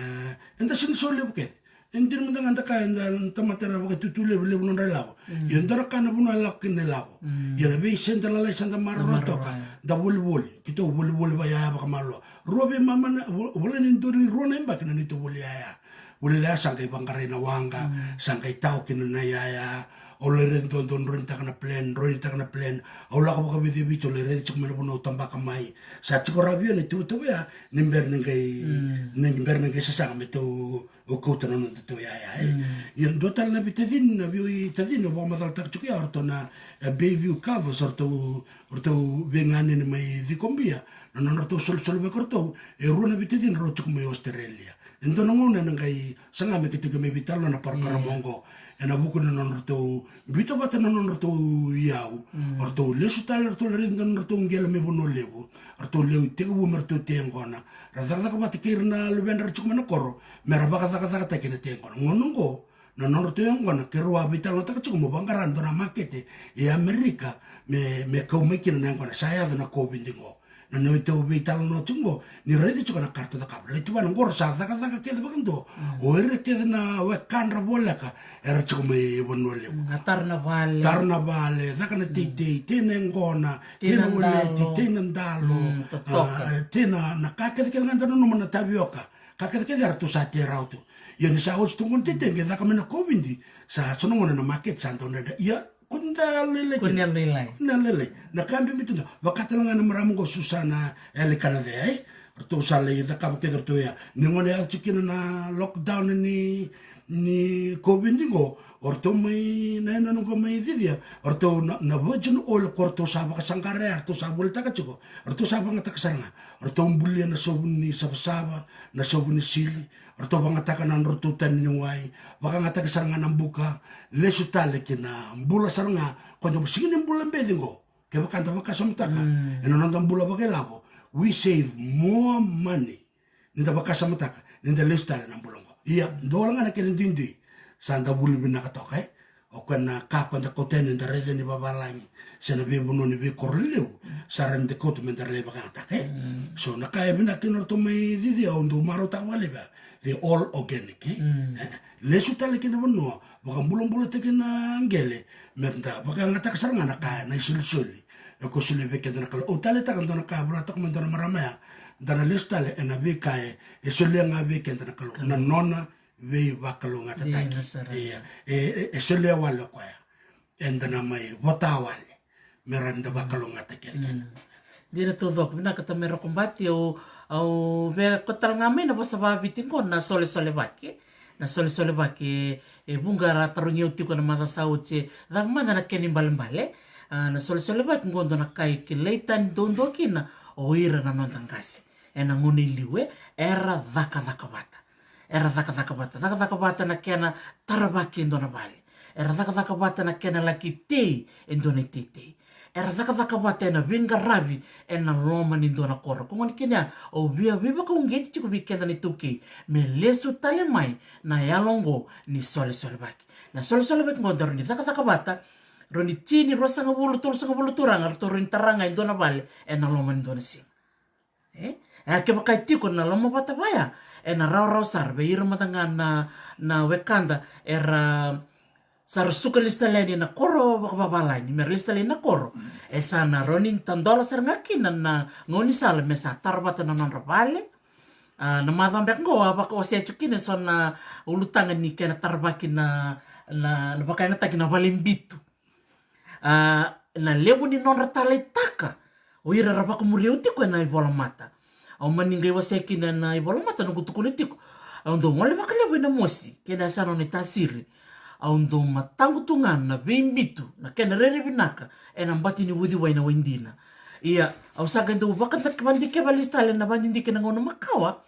eda sega ni so levu kece. E dina mada ga da kaya eda na tamata era vakaitutu levu, levu nodra ilavo. Mm. Ia dua na ka na vanua e lako kina na ilavo. Mm. Ia na veisede lalai sa da maroroya toka, da volivoli. Keitou volivoli vakaiyaya vakamalua. Rua veimama na, vo-, volai ni dua ni rua na yabaki na neitou voli iyaya. Voli iyaya sa qai vaqarai na waqa, mm, sa qai tao kina na iyaya. Au lai raici dua, dua droinitaka na plan, droinitaka na plan. Au lako vakaViti, Viti, au lai raici tiko mai na vanua au tabaka mai. Sa tiko rawa vei au na ituvatuva ya, ni bera ni qai, mm, ni bera ni qai sasaga me tou, au kauta na nodatou iyaya, e. Mm. Ia dua tale na veitacini, na veitacini au vakamacalataka tiko ya, o ratou na, e, Bayview Covers, o ratou, o ratou veiganeni mai Cikobia, na nodratou solesolevaki o ratou, e rua na veitacini rau tiko mai Australia. E dua na gauna ena qai saga me keitou qai mai veitalanoa na parokaramu, mm, oqo. Ena vuku ni nodratou biuta vata na nodratou iyau. Mm. O ratou lesu tale, o ratou lai raici na nodratou qele mai Vanua Levu. O ratou lewe tekivu me ratou tei yaqona. Ra cakacaka vata kei ira na luvedra tiko mai na koro me ra vakacakacakataki na tei yaqona. Gauna oqo, na nodratou yaqona, keirau a veitalanoataka tiko mo vaqara dua na makete e Amerika me, me kau mai kina na yaqona. Sa yaco na COVID oqo. Na neitou veitalanoa tiko oqo, ni raici tiko na ka ratou cakava. Lai tu vua na qoro sa cakacaka kece vakadua. Mm. O ira kece na wekadra voleka era tiko mai Vanua Levu. Mm, a tara na vale. Tara na vale, caka na, mm, teitei, tei na yaqona, tei, tei na, na weleti, dalo, tei na dalo. Mm, totoka. A, tei na, na ka kecekece ga da nanuma na tavioka. Ka kecekece eratou sa tei rawa tu. Ia ni sa oti tu qo na teitei, qai caka mai na COVID, sa so na gauna na makete sa dau dredre. Ia, kua ni da yalolailai kina. Kua ni yalolailai. Kua ni yalolailai. Na ka bibi tu da, vaka tale ga na marama qo Susana Yalekanacea, e? Ratou sa lai cakava kece ratou ya. Ni gauna yaco tiko kina na lockdown ni, ni COVID qo, o ratou mai, na yanuyanu qo mai Cicia, o ratou na, na Virgin Oil ko ratou sa vakasaqara ya, ratou sa volitaka tiko. Ratou sa vakayagataka sara ga. Ratou bulia na sovu ni savasava, na sovu ni sili, ratou vakayagataka na nodratou tani ni wai, vakayagataki sara ga na buka, lesu tale ki na bula sara ga, ko da sega ni bula beci qo. Kevaka da vakasamataka, mm, ena noda bula vakailavo, we save more money ni da vakasamataka ni da lesu tale na bula qo. Ia, dua wale ga na kena duidui, sa da vuli vinaka toka, e? O koya na ka ko da kauta yani, da raica ni vavalagi se na veivanua ni veikoro lelevu, sa rawa ni da kauta me da lai vakayagataka, e? Mm. So na ka e vinaka kina o ratou mai Cicia, au dau marautaka vakalevu ya, they all organic, e? Mm. E, lesu tale ki na vanua, vakabulabulataki na qele, me da vakayagataka sara ga na ka, na isolisoli e ko solia vei keda na Kalou. Au taleitaka dua na ka e volataka mai dua na marama ya, da na lesu tale ena veika e, e solia ga vei keda na Kalou. Na nona veivakalougatataki. Dina sara. Ia, e, e, e solia wale o koya. Eda na mai vota wale me rawa ni da vakalougatataki keda. Mm. Dina taucoko, vinaka Tamai Rokobati, au, au via kauta tale ga mai na vosa vakaviti qo na solesolevaki. Na solesolevaki, e, e vuqa era tarogi au tiko na macawa sa oti, e cava mada na kena ibalebale. A, na solesolevaki qo dua na ka e kilai tani duadua kina o ira na noda qase ena gauna i liu, e, era cakacaka vata. Era cakacaka vata, cakacaka vata na kena taravaki e dua na vale. Era cakacaka vata na kena laki tei e dua na iteitei. Era cakacaka vata ena veiqaravi ena loma ni dua na koro. Ko gona kina ya, au via veivakauqeti tiko vei keda na iTaukei me lesu tale mai na yalo oqo ni solesolevaki. Na solesolevaki oqo da rawa ni cakacaka vata, rawa ni tini, ruasagavulu, tolusagavulu turaga ratou rawa ni tara ga e dua na vale ena loma ni dua na siga. E? E, kevaka e tiko na lomavata vaya, ena rawarawa sara vei ira mada ga na, na wekada era sa ra suka lesu tale yani ena koro vakavavalagi, me ra lesu tale yani na koro. E sa na rawa ni tadola sara ga kina na gaunisala me sa tara vata na nodra vale. A, na macawa beka qo a vakawasea tiko kina eso na ulutaga ni kena taravaki na, na, na vakayagataki na vale bitu. A, na levu ni nodra taleitaka o ira era vakamuri au tiko ena ivolamata. Au mani qai wasea kina ena ivolamata, noqu tukuna tiko, au dau gole vakalevu ena mosi kei na yasana o Naitasiri. Au dau mataqu tu ga na veibitu, na kena rairai vinaka ena bati ni uciwai na wai dina. Ia, au sa qai dau vakadikeva lesu tale na vakadidike na gauna makawa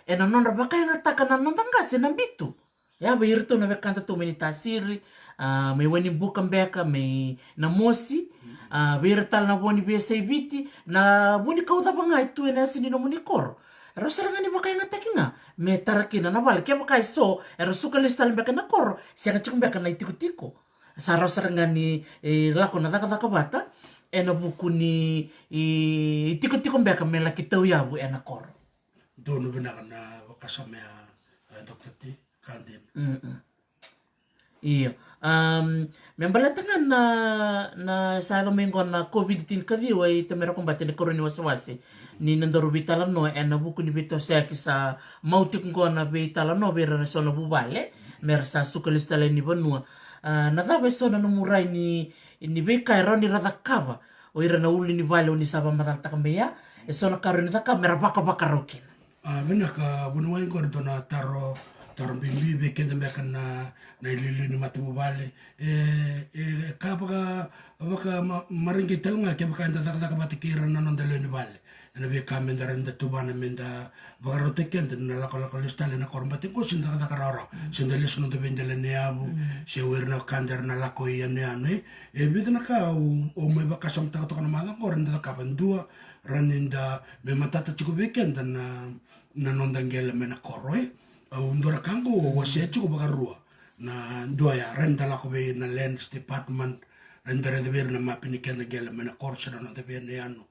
ena nodra vakayagataka na noda qase na bitu. Ia, vei iratou na wekadatou mai Naitasiri, A, mai Wainibuka beka, mai Namosi, a, vei ira tale na vo ni veiyasai Viti, na vunikau cava ga e tu ena yasa ni nomuni koro. E rawa sara ga ni vakayagataki ga me tara kina na vale. Kevaka e so era suka lesu tale beka na koro, sega tiko beka na itikotiko. Sa rawa sara ga ni, e, lako na cakacaka vata ena vuku ni, e, itikotiko beka me laki tauyavu ena koro. Donu vinaka na vakasama ya, e, Doctor T, ka dina. Mm-mm. Io. Am, me baleta ga na, na sa yaco mai qo na COVID tinikaciwa, e Tamera Kobati, na ikarua ni wasewase ni nodaru veitalanoa ena vuku ni veitosoyaki sa mai tiko qo na veitalanoa vei ira na so na vuvale me ra sa suka lesu tale ni vanua. A, na cava e so na nomu rai ni, ni veika e rawa ni ra cakava o ira na ulunivanua o ni sa vakamacalataka mai ya? E so na ka rawa ni cakava me ra vakavakarau kina. A, vinaka, vuniwai, qori dua na taro, taro bibi vei keda beka na, na iliuliu ni matavuvale. E, e ka vaka, vaka ma, mareqeti tale ga kevaka eda cakacaka vata kei ira na noda lewe ni vale ena veika me da rawa ni da tuvana me da vakarautaki keda na lakolako lesu tale na koro. Baleta qo sega ni cakacaka rawarawa, se da lesu noda veidelaniyavu, se o ira na wekada era na lako i yanuyanu, e. E vica na ka au, au mai vakasamataka toka na macawa qori da cakava. Dua, rawa ni da, me matata tiko vei keda na, na noda qele mai na koro, e. Au dua na ka qo au wasea tiko vakarua. Na dua ya, rawa ni da lako vei na Lands Department, rawa ni da raica vei ira na mapi ni keda qele mai na koro se na noda veiyanuyanu.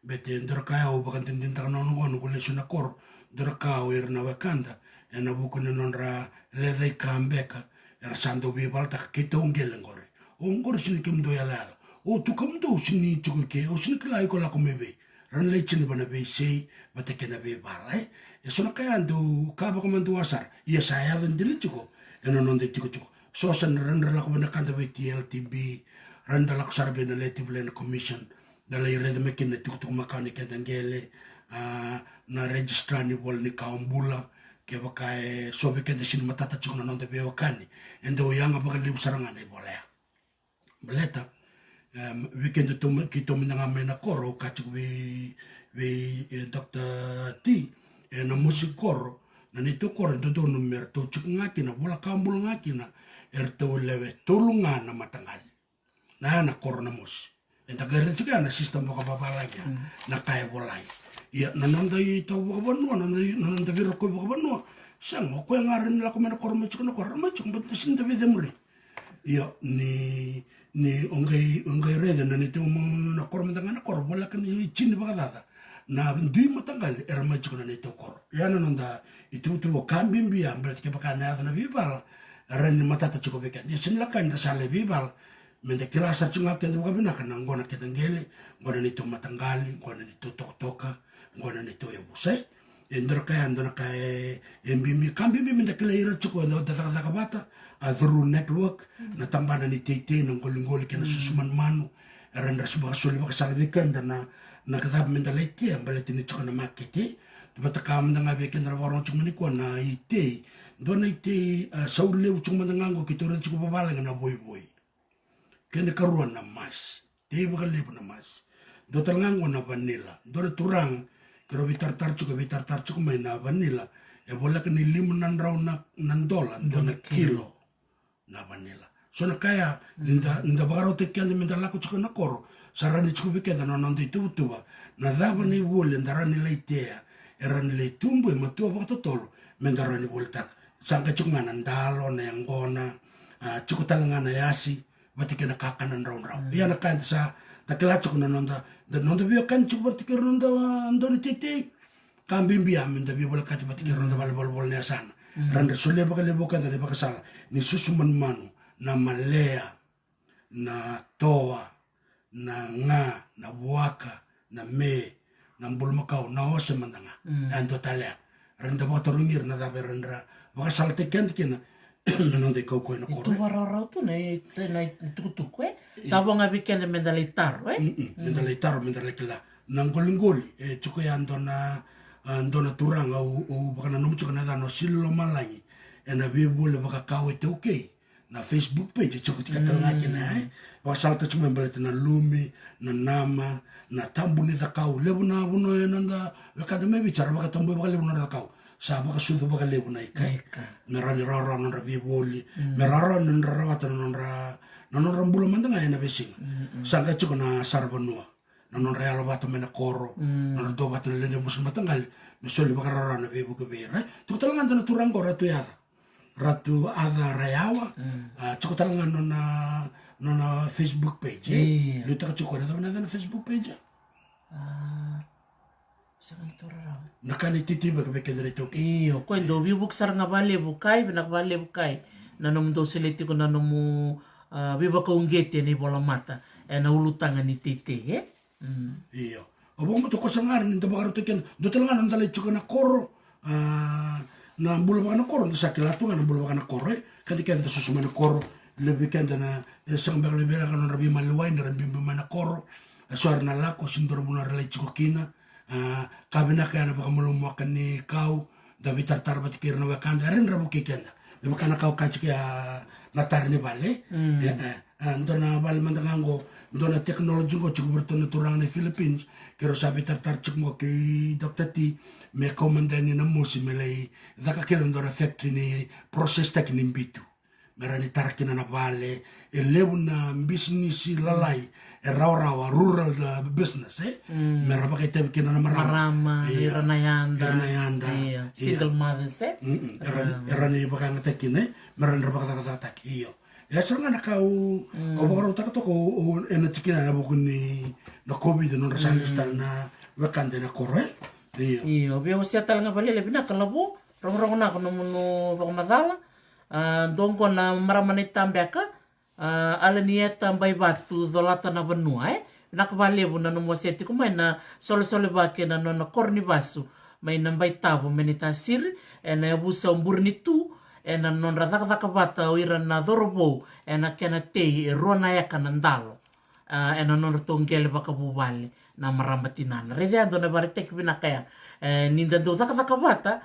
Baleta dua na ka ya au vakadinadinataka na gauna qo noqu lesu na koro, dua na ka o ira na wekada, ena vuku ni nodra lecaika beka, era sa dau veivalataka keitou qele qori. O qori sega ni kemudou yalayala. O tu kemudou sega ni tiko i ke, o sega ni kila iko lako mai vei. Ra na lai tini va na veisei vata kei na veivala, e. E so na ka ya dau ka vakamadua sara. Ia sa yaco dina tiko ena noda itikotiko. So sa na rawa ni ra lako vei na ka da vei T L T B, rawa ni da lako sara vei na Native Land Commission, da lai raica mai kina na itukutuku makawa ni keda qele, a, na registrar ni vola ni kawa bula, kevaka e so vei keda sega ni matata tiko na noda veiwekani, e dau yaga vakalevu sara ga na ivola ya. Baleta, em, vei keda tou ma-, keitou mada ga mai na koro, au kaya tiko vei, vei, e, Doctor T, e, Namosi koro, na neitou koro e dodonu me ratou tiko ga kina, vola kawa bula ga kina, e ratou lewe tolu ga na mataqali. Na ya na koro Namosi. Eda qai raica tiko ya na system vakavavalagi ya, na ka e volai. Ia, na noda itau vakavanua, na noda, na noda veirokovi vakavanua, sega, o koya ga rawa ni lako mai na koro mai tiko na koro, ra mai tiko, baleta sega ni da veicemuri. Ia, ni, ni o qai, o qai raica na neitou ma-, na koro mada ga na koro, voleka ni tini vakacaca na dui mataqali era mai tiko na neitou koro. Ia na noda ituvatuva ka bibi ya, baleta kevaka na yaco na veivala, e rawa ni matata tiko vei keda. Ia sega ni lako yani da sa lai veivala, me da kila sara tiko ga keda vakavinaka na qo na keda qele, qo na neitou mataqali, qo na neitou tokatoka, qo na neitou yavusa, e. E dua na ka ya, dua na ka e, e bibi, ka bibi me da kilai ira tiko, e da cakacaka vata, a, through network, na tabana ni teitei, na qoliqoli kei na susu manumanu, era na soli vakasala vei keda na, na ka cava me da lai tea, baleta ni tiko na makete, e. Vata ka mada ga vei keda na vakarorogo tiko mai nikua na itei, dua na itei, a, sau levu tiko mada ga qo keitou raica tiko vakavalagi na voivoi. Kena ikarua na masi. Tei vakalevu na masi. Dua tale ga qo na vanila. Dua na turaga, keirau veitaratara tiko, veitaratara tiko mai na vanila. E voleka ni lima na drau na, na dola, dua na kilo na vanila. So na ka ya, ni da, ni da vakarautaki keda me da lako tiko na koro, sa rawa ni tiko vei keda na noda ituvatuva. Na cava na ivoli eda rawa ni lai tea, e rawa ni lai tubu e matua vakatotolo, me da rawa ni volitaka. Sa qai tiko ga na dalo, na yaqona, a, tiko tale ga na yasi, vata kei na kakana draudrau. Ia na ka eda sa, da kila tiko na noda, da noda veiwekani tiko vata kei ira na noda, a, dau ni teitei. Ka bibi ya me da veivolekati vata kei ira na noda vale volavola ni yasana. Ra na solia vakalevu vei keda na ivakasala ni susu manumanu, na malea, na toa, na ga, na vuaka, na me, na bulumakau, na ose mada ga. E dua tale ya. Ra na da vakatarogi ira na cava era na vakasalataki keda kina na noda ikaukau ena koro. E tu vakarau tu na i-, na itukutuku, e? Sa vo ga vei keda me da lai taro, e? Mm-mm. Me da lai taro, me da lai kila. Na qoliqoli, e tiko ya dua na, a, dua na turaga, au, au vakananuma tiko na yacana o Sili Lomalagi. Ena veivoli vakakawa iTaukei. Na Facebook page, e tiko tiko tale ga kina, e. Vakasalataki tiko mai baleta na lumi, na nama, na tabu ni cakau. Levu na vanua ena noda wekada mai Viti, sa ra vakatabui vakalevu na nodra cakau. Sa vakasucu vakalevu na ika. Ika. Me rawa ni rawarawa na nodra veivoli. Mm. Me rawarawa na nodra rawata na nodra, na nodra bula mada ga ena veisiga. Mm, mm. Sa qai tiko na saravanua. Na nodra yalo vata mai na koro. Mm. Na nodra dau vata na lewe ni yavusa na mataqali. Me soli vakarawarawa na veivuke vei ira. Tiko tale ga dua na turaga qo Ratu Yaca. Ratu Aca Rayawa. Mm. A, tiko tale ga nona, nona Facebook page, e? Io. Liutaka tiko, na cava na, na Facebook page, a? A, sega ni taura rawa. Na ka ni titi vaka vei keda na iTaukei. Io, ko e dau veivuke sara ga vakalevu Kai, vinaka vakalevu Kai. Na nomudou solia tiko na nomu, a, veivakauqeti ena ivolamata. Ena ulutaga ni teitei, e? Mm. Io. Au vakabauta ko sa gari ni da vakarautaki keda. Dua tale ga na da lai tiko na koro. A, na bula vaka na koro, da sa kila tu ga na bula vaka na koro, e. Keda keda da susu mai na koro. Levu vei keda na, e, sega beka na vei ira na nodra veimaliwai ni ra biubiu mai na koro. E so era na lako, sega ni dua na vanua era lai tiko kina. A, ka vinaka ya na vakamalumalumutaki ni kau. Da veitaratara vata kei ira na wekada, era ni ra vukei keda. Me vaka na ka au kaya tiko ya na tara ni vale. Mm. E, e, e, dua na vale mada ga qo, dua na technology qo tiko vei iratou na turaga na Philippines, keirau sa veitaratara tiko qo kei Doctor T, me kau mada yani na mosi me lai caka kina dua na factory ni process taki ni bitu. Me rawa ni tara kina na vale, e levu na bisinisi lalai, e rawarawa, rural, uh, business, e? Mm. Me ra vakaitavi kina na marama. Marama, ia, ira na yada. Ira na yada. Ia, ia. Single mothers, e? Mm-mm. Era, ah, era ni vakayagataki kina, e? Me ra ni ra vakacakacakataki, io. E sara ga na ka au, mm, au vakarautaka toka, au, au, ena tikina ena vuku ni na COVID, na nodra sa, mm, lesu tale na wekada ena koro, e? Io. Io, via wasea tale ga vakalailai, vinaka Lavo, rogorogo na ka nomuni vakamacala. A, dua qo na marama na itabeka, a, Alanieta Baivatu, Colata na vanua, e? Vinaka vakalevu na nomu wasea tiko mai na solesolevaki ena nona koro ni vasu mai na Baitavo, mai Naitasiri, ena yavusa o Burenitu, ena nodra cakacaka vata o ira na cauravou ena kena tei e rua na eka na dalo. A, ena nodratou qele vakavuvale na marama tinana. Raica ya dua na vakaraitaki vinaka ya. E, ni da dau cakacaka vata,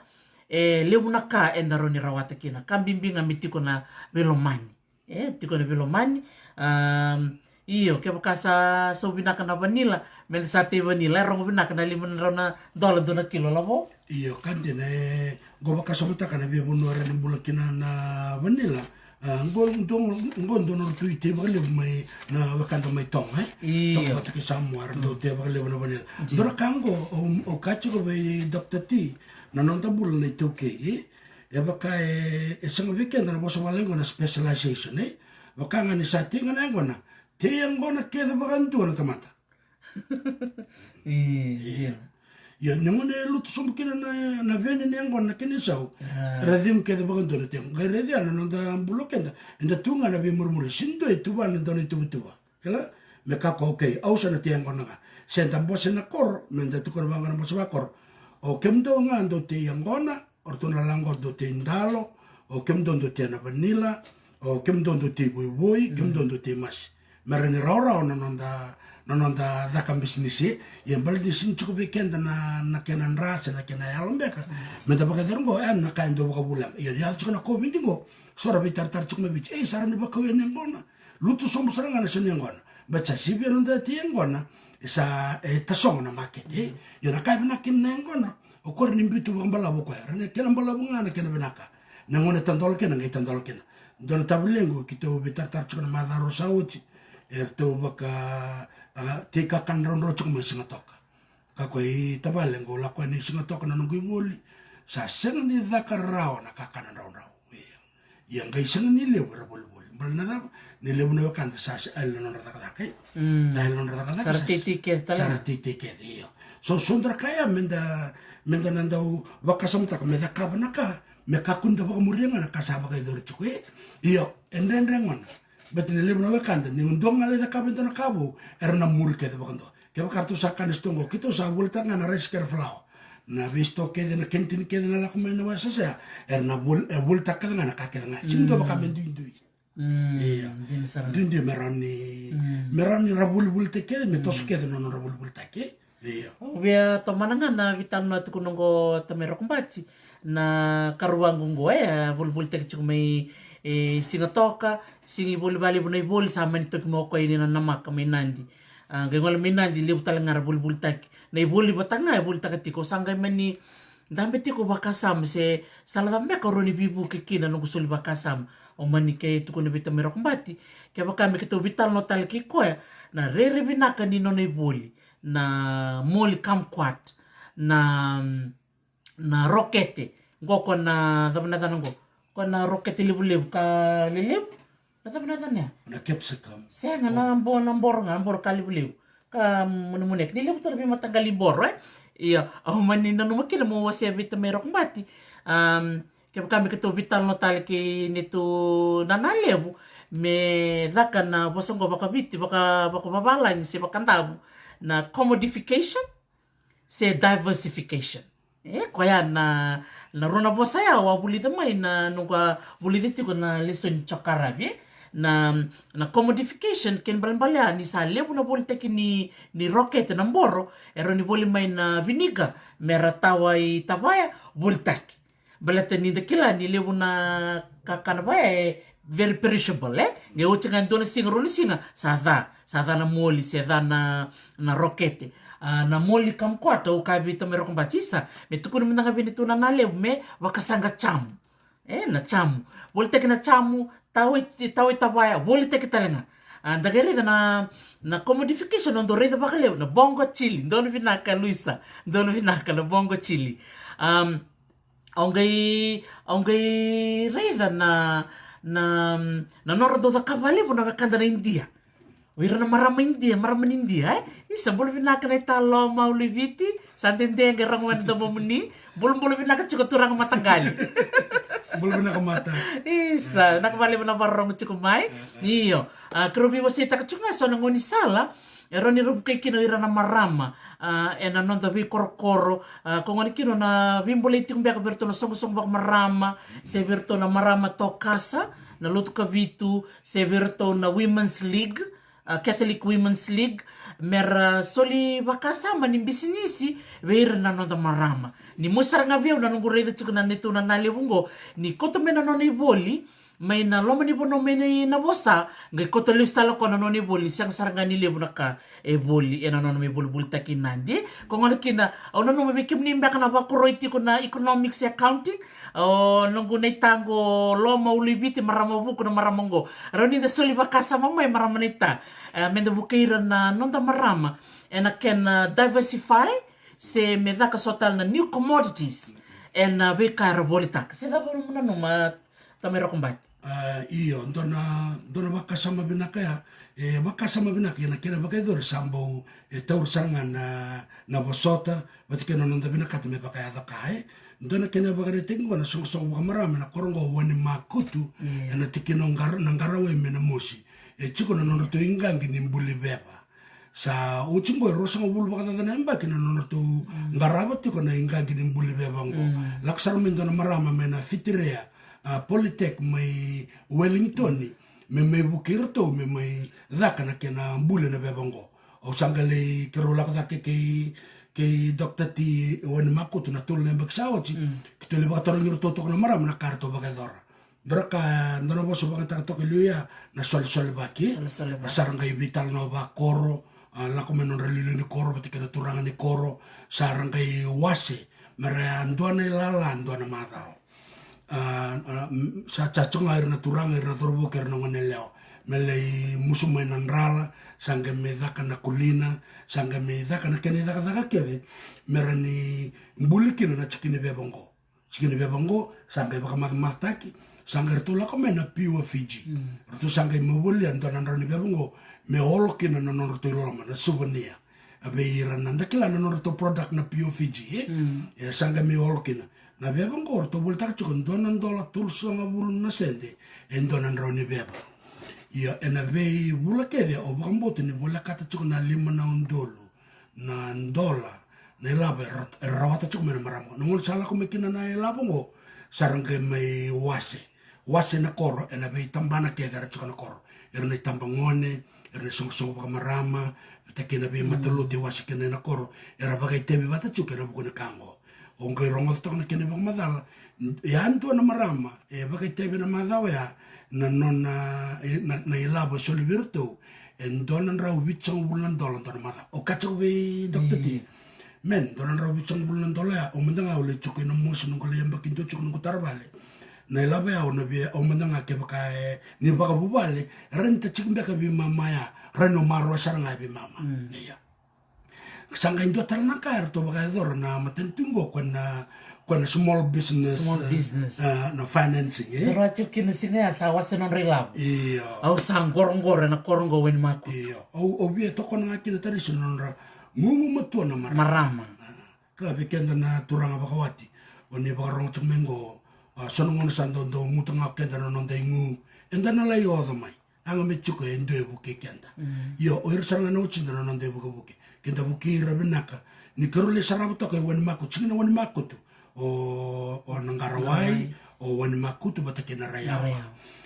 e levu na ka eda rawa ni rawata kina. Ka bibi ga me tiko na veilomani. E, tiko na veilomani. Am, io, kevaka sa sau vinaka na vanila, meda sa tei vanila, e rogo vinaka na lima na drau na dola dua na kilo, Lavo. Io, ka dina, e, qo vakasamataka na veivanua era na bula kina na vanila. A, qo, qo, qo dua na nodratou itei vakalevu mai na wekada mai Toga, e? Io. Toga vata kei Samoa, era dau tei vakalevu na vanila. Dina. Dua na ka qo, au, au kaya tiko vei Doctor T, na noda bula na iTaukei, e? E vaka e, e sega vei keda na vosa vale qo na specialization, e? Vaka ga ni sa tei ga na yaqona, tei yaqona kece vakadua na tamata. E, io. Ia, ni gauna e lutu sobu kina na, na veni ni yaqona na kena isau. A. Ra cegu kece vakadua na tegu. Qai raica na noda bula keda, eda tu ga na veimurimuri. Sega ni dua e tuva na dua na ituvatuva. Kila? Me kakua, okay, au sa na tei yaqona ga. Se da bose na koro, me da tukuna vaqo na bose vakoro. O kemudou ga dou tei yaqona, o ratou na laqo dou tei dalo, o kemudou dou tei na vanila, o kemudou dou tei voivoi, kemudou dou tei masi. Me rawa ni rawarawa na noda, na noda caka bisinisi, ia baleta ni sega ni tiko vei keda na, na kena dra se na kena yalo beka. Me da vakayacora qo, e, na ka e dau vakavulega. Ia, yaco tiko na COVID qo, so ra veitaratara tiko mai Viti, e, sa rawa ni vakau yani yaqona. Lutu sobu sara ga na so ni yaqona. Baleta sa sivia na noda tei yaqona, e sa, e tasogo na makete. Ia na ka e vinaka kina na yaqona. O koya rawa ni biuta vakabalavu o koya. Rawa ni kena balavu ga na kena vinaka. Na gauna e tadola kina, qai tadola kina. Dua na tavalequ keitou veitaratara tiko na macawa rua sa oti. Eratou vaka, a, tei kakana draudrau tiko mai Sigatoka. Kakua i tavale qo lako yani Sigatoka na noqu ivoli. Sa sega ni caka rawa na kakana draudrau. Ia. Ia qai sega ni levu era volivoli. Baleta na cava? Ni levu na wekada sa, sa yali na nodra cakacaka, e? Mm. Sa yali na nodra cakacaka, sa ra teitei kece tale. Sa ra teitei kece, io. So, so dra ka ya me da, me da na dau vakasamataka, me cakava na ka, me kakua ni da vakamuria ga na ka sa vakayacori tiko, e? Io, e dredre gona. Baleta ni levu na wekada, ni dua ga lai cakava e dua na ka vou, era na muri kece vakadua. Kevaka ratou sa kana sitoa qo, keitou sa volitaka ga na rice kei na flour. Na veisitoa kece, na kenitini kece na lako mai na West Sesea, era na vol-, e, volitaka kece ga na ka kece ga. Sega ni dua vaka me duidui. Mm, ia. Dina sara. Duidui me rawa ni, mm, me rawa ni ra volivolitaki kece, me toso kece na nodra volivolitaki. Ia. Au via tomana ga na veitalanoa tukuna qo tamai Rokobati, na karua qo, e, a volivolitaki tiko mai, e, Sigatoka, sega ni voli vakalevu na ivoli, sa mani toki mai o koya ni na namaka mai Nadi. A, qai gole mai Nadi, levu tale ga ra volivolitaki. Na ivoli vata ga e volitaka tiko, sa qai mani Dabe tiko vakasama se sala cava beka o rawa ni veivuke kina na noqu soli vakasama. O mani ke tukuna vei tamai Rokobati, kevaka me keitou veitalanoa tale kei koya, na rairai vinaka ni nona ivoli, na moli kumquat, na na rokete. Qo ko na cava na cana qo? Ko na rokete levulevu ka lelevu. Na cava na cana ya? Na capsicum. Sega, na bo na boro ga, boro ka levulevu ka munemuneki. Ni levu tu na veimataqali boro, e. Ia, au mani nanuma kina mo wasea vei tamai Rokobati. Am, kevaka me keitou veitalanoa tale kei neitou nana levu, me caka na vosa qo vakaviti, vaka, vakavavalagi se vakadavu, na commodification se diversification. E, koya na, na rua na vosa ya au a vulica mai na noqu a vulica tiko na lesoni jokaravi, e. Na, na commodification, kena ibalebale ya ni sa levu na volitaki ni, ni rokete, na boro, e rawa ni voli mai na viniga me ra tawa i tavaya, volitaki. Baleta ni da kila ni levu na kakana vaya e very perishable, e? Qai oti ga e dua na siga, rua na siga, sa ca, sa ca na moli, se ca na, na rokete. A, na moli kumquat, au kaya vei tamai Rokobati, isa, me tukuna mada ga vei neitou nana levu me vakasaqa jamu. E, na jamu. Volitaki na jamu, tawa i, tawa i tavaya, volitaki tale ga. A, da qai raica na, na commodification, o dau raica vakalevu, na bongo chili, donu vinaka Luisa, donu vinaka na bongo chili. Am, Au qai, au qai raica na, na, na nodra dau cakava levu na wekada na Idia. O ira na marama Idia, marama ni Idia, e? Isa, bula vinaka na italo, Mauliviti, sa dede qai rogo mai na domomuni. Bulabula vinaka tiko turaga mataqali. Bula vinaka mata. Isa, vinaka vakalevu na vakarorogo tiko mai. Io. A, keirau veiwaseitaka tiko ga eso na gaunisala e rawa ni ra vukei kina o ira na marama, a, ena noda veikorokoro, a, ko gona kina na veibolei tiko beka vei iratou na soqosoqo vakamarama, se vei iratou na marama tokasa, na Lotu Kavitu, se vei iratou na Women's League, a, Catholic Women's League, me ra soli vakasama ni bisinisi vei ira na noda marama. Ni mosi sara ga vei au na noqu raica tiko na neitou nana levu qo, ni kauta mai na nona ivoli, mai na loma ni vanua mai na, na vosa, qai kauta lesu tale o koya na nona ivoli, ni sega sara ga ni levu na ka e voli ena nona mai volivolitaki i Nadi. Ko gona kina, au nanuma vei kemuni beka na vakoroi tiko na economics e accounting, o noqu naita qo Loma Uluiviti, marama vuku na marama qo. Rawa ni da soli vakasama mai, marama naita. E, meda vukei ira na noda marama ena kena diversify, se me caka so tale na new commodities ena veika era volitaka. Se cava nomu nanuma, tamai Rokobati? A, io, dua na, dua na vakasama vinaka ya. E, vakasama vinaka, ia na kena vakayacori sa bau, e, taura sara ga na, na vosota vata kei na noda vinakata me vakayaco ka, e. Dua na kena vakaraitaki qo na soqosoqo vakamarama ena koro qo Wainimakutu, ena tikina o Qara-, na Qarawai mai Namosi. E tiko na nodratou iqaqi ni buli veva. Sa oti qo e ruasagavulu vakacaca na yabaki na nodratou qarava tiko na iqaqi ni buli veva qo. Lako sara mai dua na marama mai na Whitireia, a, Polytech mai Wellington, me mai vukei iratou me mai caka na kena buli na veva qo. Au sa qai lai, keirau lako cake kei, kei Doctor T Wainimakutu na tolu na yabaki sa oti. Keitou lai vakatarogi iratou toka na marama na ka eratou vakayacora. Dua na ka, dua na vosa vakayagataka toka e liu ya, na solesolevaki. Solesolevaki. Sa ra qai veitalanoa vakoro, a, lako mai nodra iliuliu ni koro vata kei na turaga ni koro, sa ra qai wase me ra dua na ilala, dua na macawa. A, a, m-, sa charge ga ira na turaga, ira na cauravou kei ira na goneyalewa me lai musu mai na drala, sa qai mai caka na kulina, sa qai mai caka na kena icakacaka kece me ra ni buli kina na tiki ni veva qo. Tiki ni veva qo sa qai vakamacamacataki, sa qai ratou lako mai na Pure Fiji. Ratou sa qai mai volia dua na drau ni veva qo me olo kina na nodratou iloloma, na souvenir. A vei ira na da kila na nodratou product na Pure Fiji, e? E sa qai mai olo kina. Na veva qo ratou volitaka tiko dua na dola tolusagavulu na sede e dua na drau ni veva. Ia ena veivula kece au vakabauta ni volekata tiko na lima na udolu na dola na ilavo era, era rawata tiko mai na marama. Na gauna sa lako mai kina na ilavo qo, sa ra qai mai wase. Wase na koro ena veitabana kece era tiko na koro. Ira na itabagone, ira na isoqosoqo vakamarama, vata kei na veimatalotu e wase kina ena koro, era vakaitavi vata tiko ena vuku ni ka qo. O qai rogoca toka na kena ivakamacala. E a dua na marama e vakaitavi ena macawa oya na nona, e, na, na ilavo e soli vei iratou e dua na drau vitusagavulu na dola dua na macawa. O kaya tiko vei Doctor T, Men, dua na drau vitusagavulu na dola ya, au mada ga au lai cuka ina mosi noqu lai yabaki dua cuka noqu tara vale. Na ilavo ya au na via, au mada ga kevaka e, ni vakavuvale, era ni ta ciki beka veimama ya, ra ni o maroroya sara ga e veimama. Ia. Sa qai dua tale na ka eratou vakayacora na matanitu qo, ko na, ko na small business, Small eh, business. Eh, na financing, eh? Dua tiko kina siga ya sa wase nodra ilavo. Io. Au sa qoroqoro ena koro qo Wainimakutu. Io. Au, au via tokona ga kina Tarisi na nodra gugumatua na marama. Marama. Ah, ka vei keda na turaga vakawati, o ni vakarogo tiko mai qo, ah, so na gauna sa dau, dau guta ga o keda na noda igu, eda na lai oca mai. Yaga me tiko e dua e vukei keda. Io, o ira sara ga na watida na noda ivukevuke. Keda vukei ira vinaka. Ni keirau lai sarava toka e Wainimakutu, tiko na Wainimakutu. O, o Naqarawai, o Wainimakutu vata kei na Raiyawa.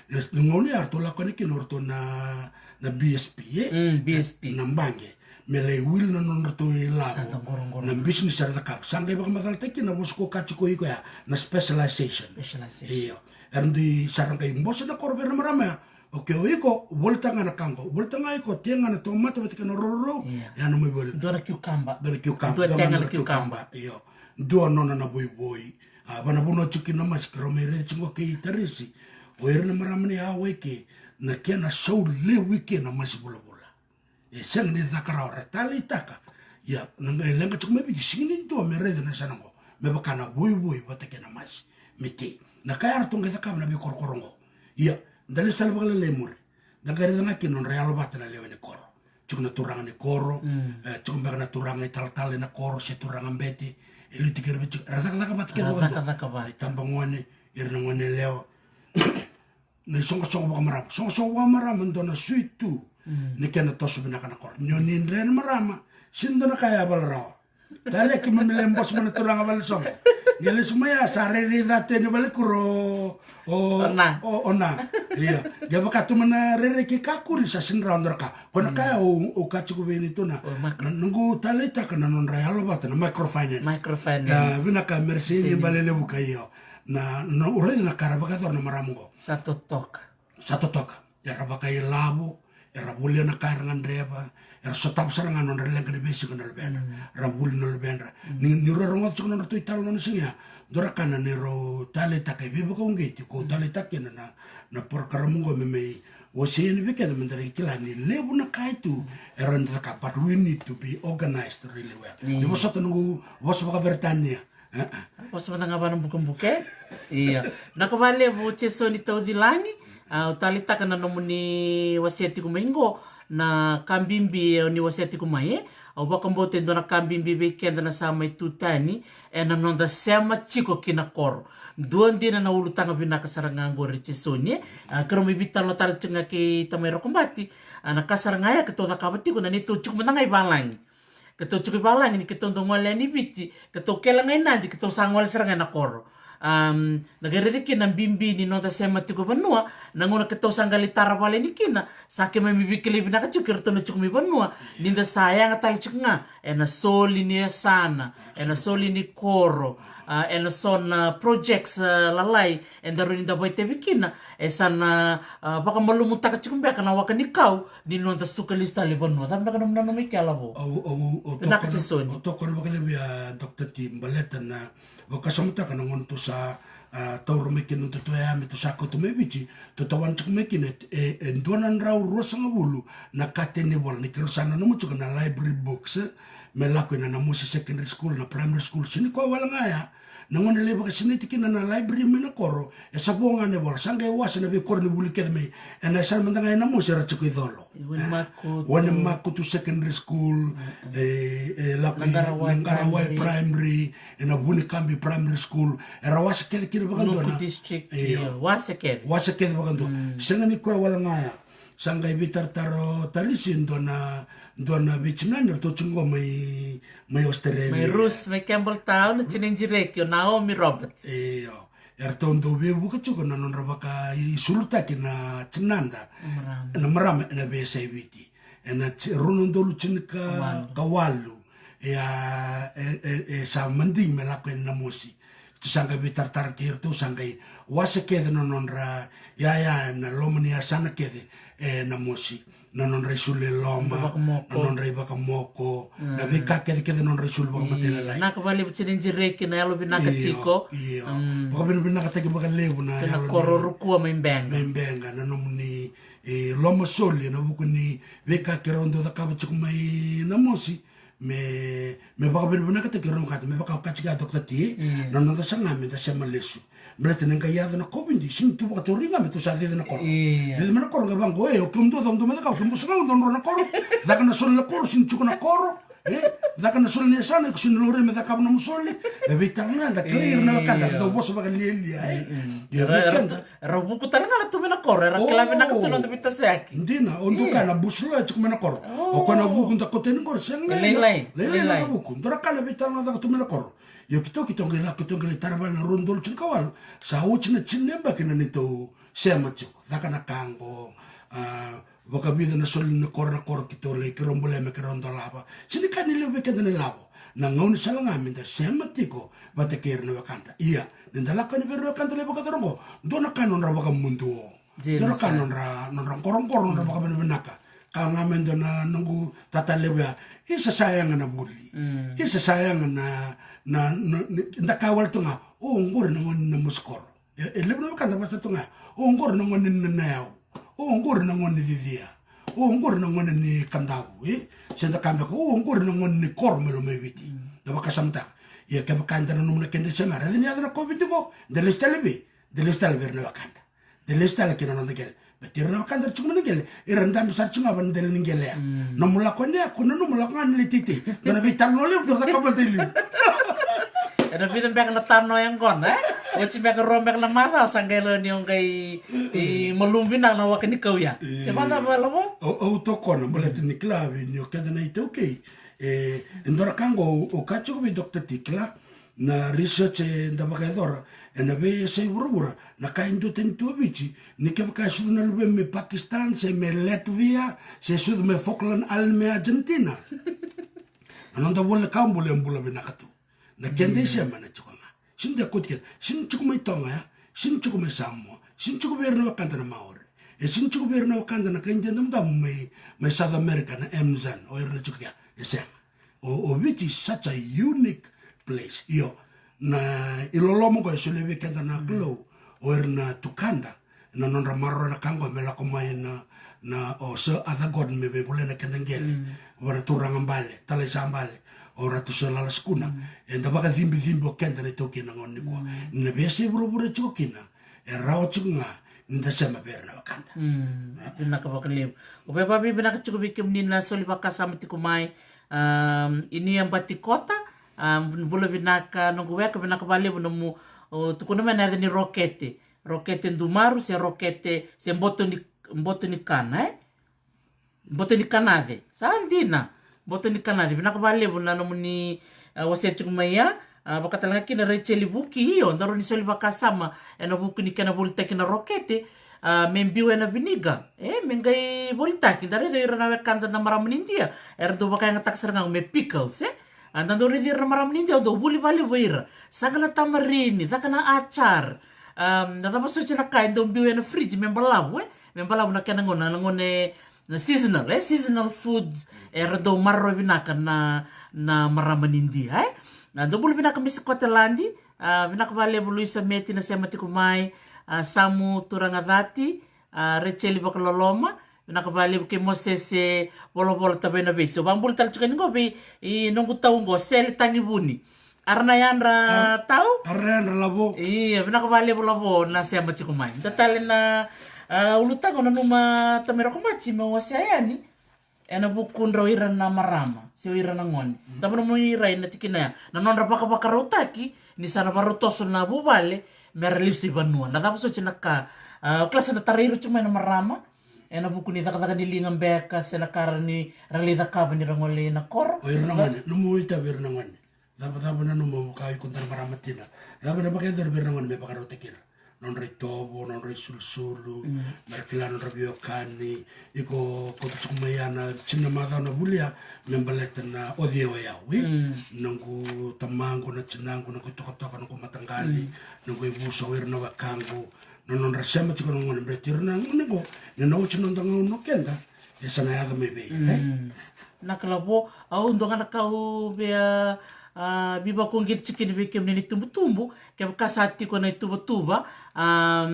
Na gauna ya ratou lako yani kina o ratou na, na B S P, eh? Mm, B S P. Na baqe. Me lai wili na nodratou ilavo. Sa ta qoroqoro. Na business era cakava. Sa qai vakamacalataki kina na vosa ko ka tiko iko ya, na specialization. Specialization. Io. Era dui sara qai bose na koro vei ira na marama ya. Okay, o iko, volitaka ga na ka qo. Volitaka ga iko, tea ga na tomata vata kei na rourou. Ia. Ya na mai voli. Dua na kiukaba. Dua na kiukaba. Dua, dua tega na kiukaba. Io. Dua nona na voivoi. A, vana vanua tiko kina na masi, keirau mai raica tiko qo kei Tarisi. O ira na marama ni Hawaii ke, na kena sau levu i ke na masi vulavula. E sega ni caka rawa, ra taleitaka. Ia, na qai leqa tiko mai Viti, sega ni dua me raica na yasana qo. Me vaka na voivoi vata kei na masi. Me tei. Na ka ya ratou qai cakava na veikorokoro qo. Ia, da lesu tale vakalailai muri. Da qai raica ga kina nodra yalovata na lewe ni koro. Tiko na turaga ni koro, e, tiko beka na turaga italatala ena koro, se turaga bete, e liu tiko ira vei tiko, era cakacaka vata kece vakadua. Era cakacaka vata. Na itabagone, ira na gone yalewa. Na isoqosoqo vakamarama. Soqosoqo vakamarama, dua na sui tu ni kena toso vinaka na koro. Ni o ni dre na marama, sega ni dua na ka e yavala rawa. Tale keimami lai bose mai na turaga valesoqo. Qai lesu mai ya sa rairai ca tu yani valekuro o, o, o na. Ia. Qai vaka tu mai na rairai kei kakuli sa sega ni rawa dua na ka. Ko na ka ya au, au kaya tiko vei ni tu na. Na, noqu taleitaka na nodra yalovata na microfinance. Microfinance. Ia, vinaka, merci ni bale levu ka io. Na, na, au raica na ka era vakayacora na marama qo. Sa totoka. Sa totoka. Era vakailavo, era volia na ka era gadreva, era sotava sara ga na nodra leqa ni veisiga na luvedra. Ra vuli na luvedra. Ni, ni rau rogoca tiko na nodratou italanoa na siga ya. Dua na ka na neirau taleitaka e veivakauqeti, ko taleitaka kina na, na porokaramu qo me mai wasei yani vei keda me da raica kila ni levu na ka e tu era na caka, but we need to be organized really well. Ni vosota noqu vosa vakaVeretania. Vosa mada ga vakabukabuka, e? Ia. Vinaka vakalevu Jesoni Taucilagi. Au taleitaka na nomuni wasea tiko mai qo na ka bibi o ni wasea tiko mai, e? Au vakabauta e dua na ka bibi vei keda na sa mai tu tani ena noda sema tiko ki na koro. Dua dina na ulutaga vinaka sara ga qori Jesoni, e? A, keirau mai veitalanoa tale tiko ga kei tamai Rokobati. A, na ka sara ga ya keitou cakava tiko na neitou tiko mada ga i valagi. Keitou tiko i valagi ni keitou dau gole yani Viti, keitou kele ga i Nadi, keitou sa gole sara ga ena koro. Am, na qai raici kina na bibi ni noda sema tiko vanua, na gauna keitou sa qai lai tara vale yani kina, sa keimami veikilai vinaka tiko kei ratou na tiko mai vanua, ni da sa yaga tale tiko ga ena soli ni yasana, ena soli ni koro, a, ena so na projects, a, lalai, eda rawa ni da vakaitavi kina, e sa na, a, vakamalumutaka tiko beka na waka ni kau ni noda suka lesu tale i vanua. Cava beka nomu nanuma i ke, Lavo? Au, au, au, au tokona, au tokona vakalevu ya, Doctor T, baleta na vakasamataka na gauna tou sa, a, taura mai kina nodatou yaya me tou sa kauta mai Viti, tou tawana tiko mai kina, e, e dua na drau ruasagavulu na kateni vola, ni keirau sa nanuma tiko na library books, e, me lako ina Namosi Secondary School, na primary school, se ni koya wale ga ya, na gauna e lai vakasinaiti kina na library mai na koro, e sa vo ga na ivola, sa qai wasa na veikoro ni vuli kece mai, ena yasana mada ga e Namosi era tiko i colo. Wainimakutu. Wainimakutu Secondary School, e, e lako i Naqarawai Primary, ena Vunikabi Primary School, era wasa kece kina vakadua na Nuku District, io, wasa kece. Wasa kece vakadua. Sega ni koya wale ga ya. Sa qai veitaratara o Tarisi, dua na, dua na veitinani, ratou tiko qo mai, mai Australia. Mai Rus, mai Campbelltown, na tinai Jireki, o Naomi Roberts. Io. Eratou dau veivuke tiko na nodra vakaisulutaki na tinada. Na marama. Na marama ena veiyasai Viti. Ena ti-, rua na udolu tinika ka walu. Ia, e, e, e sa madigi me lako yani Namosi. Sa qai veitaratara kei iratou, sa qai wase kece na nodra yaya ena loma ni yasana kece e Namosi. Na nodra isulu e loma, na nodra ivakamoko, na veika kece kece na nodra isulu vakamatailalai. Vinaka vakalevu Tini Jireki, na yalo vinaka tiko. Io. Vakavinavinakataki vakalevu na yalo ni koro Rukua mai Beqa. Mai Beqa, na nomuni, e, lomasoli ena vuku ni veika keirau dau cakava tiko mai Namosi. Me, me vakavinavinakataki ira na wekada, me vaka au kaya tiko ya Doctor T, na noda saga me da sema lesu. Baleta ni qai yaco na COVID, sega ni tu vakaturi ga me tu sa cici na koro. Cici mai na koro, qai vaqo, e, o kemudou cava dou mai cakava, kemudou saga dou dro na koro. Caka na soli na koro, sega ni tiko na koro. E, caka na soli ni yasana, iko sega ni laurai me cakava nomu soli. E veitalanoa, da kilai ira na wekada, dau vosa vakalialia, e. Ia vei keda. Era vuku tale ga na tu mai na koro, era kila vinaka tu na noda veitosoyaki. Dina, o dou kaya na busulo e tiko mai na koro. O koya na vuku da kauta yani qori, sega ga. Lailai, lailai na vuku. Dou ra kaya na veitalanoa caka tu mai na koro. Io, keitou, keitou qai lako, keitou qai lai tara vale na rua na udolu tinikawalu. Sa oti na tini na yabaki na neitou sema tiko. Caka na ka qo, a, vakavica na soli ni koro, na koro keitou lai, keirau bolea me keirau dolava. Sega ni ka ni levu vei keda na ilavo. Na gaunisala ga me da sema tiko vata kei ira na wekada. Ia, ni da lako yani vei ira na wekada lai vakayacora qo, dua na ka nodra vakamuduo. Dua na ka nodra, nodra qoroqoro, nodra vakavinavinaka. Ka ga mai dua na noqu tata levu ya, isa sa yaga na vuli. Isa sa yaga na, na, na, ni, da kaya wale tu ga, o, qori na gone ni Namosi koro. E, e levu na wekada vata tu ga, o, qori na gone ni Nayau. O, qori na gone ni Cicia. O, qori na gone ni Kadavu, e? Se da kaya beka, o, qori na gone ni koro mai Lomaiviti. Da vakasamataka. Ia kevaka eda nanuma na keda isema, raica ni yaco na COVID qo, da lesu tale vei, da lesu tale vei ira na wekada. Da lesu tale ki na noda qele. Baleta ira na wekada ra tiko mai na qele, ira dabe sara tiko ga vaka na dela ni qele ya. Nomu lako yani ya, ko nanuma lako ga ni lai teitei. Dua na veitalanoa levu, dua na cakava mada i liu. Ena vica beka na tanoa yaqona, e? Oti beka rua beka na macawa, sa qai lewe ni o qai, e, malumu vinaka na waka ni kau ya. Se vacava Lavo? Au, au tokona, baleta ni kila vei ni o keda na iTaukei. E, e dua na ka qo, au kaya tiko vei Doctor T, kila, na research eda vakayacora ena veiyasai vuravura, na ka e duatani tu o Viti, ni kevaka e sucu na luvemu mai Pakistan, se mai Latvia, se sucu mai Falkland Island, mai Argentina, na noda ivola ni ka bula e bula vinaka tu. Na keda isema na tiko ga. Sega ni da kauti keda. Sega ni tiko mai Toga ya. Sega ni tiko mai Samoa. Sega ni tiko vei ira na wekada na Maori. E sega ni tiko vei ira na wekada na kai Idia Damudamu mai, mai South America, na Amazon. O ira na tiko kea. E sega. O, o Viti is such a unique place. Io, na iloloma qo e solia vei keda na Kalou, o ira na tukada, na nodra maroroya na ka qo me lako mai na, na o Sir Arthur Gordon me, me volai na keda qele. Va na turaga bale, talai sa bale, o Ratu Sir Lala Sukuna. Eda vakacibicibi o keda na iTaukei na gauna nikua. Na veiyasai vuravura e tiko kina, e rawa tiko ga ni da sema vei ira na wekada. Vinaka vakalevu. Au via vakavinavinaka tiko vei kemuni na soli vakasama tiko mai. Am, Inia Batikota, am, bula vinaka noqu weka, vinaka vakalevu nomu, o, tukuna mai na yaca ni rokete. Rokete dumaru, se rokete, se boto ni, boto ni kana, e? Boto ni kanace. Sa dina. Boto ni kanace. Vinaka vakalevu na nomuni, a, wasea tiko mai ya. A, vakatalega kina Rachel Vuki, io, daru ni soli vakasama ena vuku ni kena volitaki na rokete, a, me biu ena viniga. E, me qai volitaki. Da raica ira na wekada na marama ni Idia, era dau vakayagataka sara ga me pickles, e? A, da dau raici ira na marama ni Idia, au dau vuli vakalevu vei ira. Saqa na tamarini, caka na achar. Am, na cava soti na ka e dau biu ena fridge me balavu, e? Me balavu na kena gauna, na gauna e, na seasonal, e? Seasonal foods, era dau maroroya vinaka na, na marama ni Idia, e? Na dou bula vinaka mai Scotland, a, vinaka vakalevu Luisa Meti na sema tiko mai, a, Samu Turaga Cati, a, Rachel Vakaloloma, vinaka vakalevu kei Mosese Volavola Tavainavesi. Au vakabula tale tiko yani qo vei, i noqu tau qo, Sele Tagivuni. Ara na yadra tau? Ara na yadra Lavo. Ia, vinaka vakalevu Lavo na sema tiko mai. Da tale na, a, ulutaga au nanuma Tamai Rokomati me wasea yani. Ena vukudrau ira na marama, se o ira na gone. Cava nomuni rai ena tikina ya? Na nodra vakavakarautaki, ni sa na vakarau toso na vuvale, me ra lesu i vanua. Na cava soti na ka, a, au kila sa na tarai ira tiko mai na marama, ena vuku ni cakacaka ni liga beka, se na ka ra ni ra lai cakava ni ra gole ina koro. O ira na gone, nomu itavi ira na gone. Cava, cava nanuma mo kaya iko dua na marama tina? Cava na vakayacori vei ira na gone me vakarautaki ira? nodra itovo, nodra isulusulu, me ra kila nodra veiwekani. Iko kauta tiko mai ya na tini na macawa na vuli ya me baleta na o cei o yau, e? Noqu tamaqu, na tinaqu, noqu itokatoka, noqu mataqali, noqu ivuso, o ira na wekaqu, na nodra sema tiko na gone, baleta ira na gone qo, ni na oti noda gauna o keda, e sa na yaco mai vei ira, e? Na kalavo, au dua ga na ka au via, a, veivakauqeti tiko kina vei kemuni na itubutubu, kevaka sa tiko na ituvatuva, a,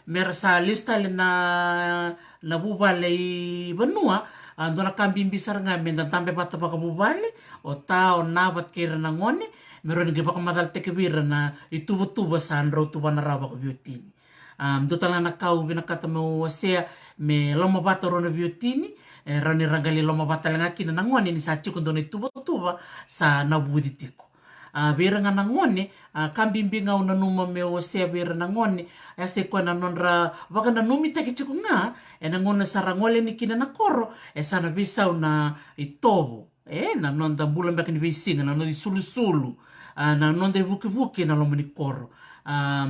me ra sa lesu tale na, na vuvale i vanua, a, dua na ka bibi sara ga me da dabe vata vakavuvale, o ta, o na vata kei ira na gone, me rawa ni qai vakamacalataki vei ira na ituvatuva sa drau tuvana rawa vakaveiwatini. A, dua tale ga na ka au vinakata meu wasea, me lomavata o rau na veiwatini, e rawa ni ra qai lomavata tale ga kina na gone ni sa tiko dua na ituvatuva sa navuci tiko. A, vei ira ga na gone, a, ka bibi ga au nanuma meu wasea vei ira na gone, e sa i koya na nodra vakananumi taki tiko ga, e na gauna sa ra gole yani kina na koro, e sa na veisau na itovo. E, na noda bula beka ni veisiga, na noda isulusulu, a, na noda ivukivuki e na loma ni koro. A,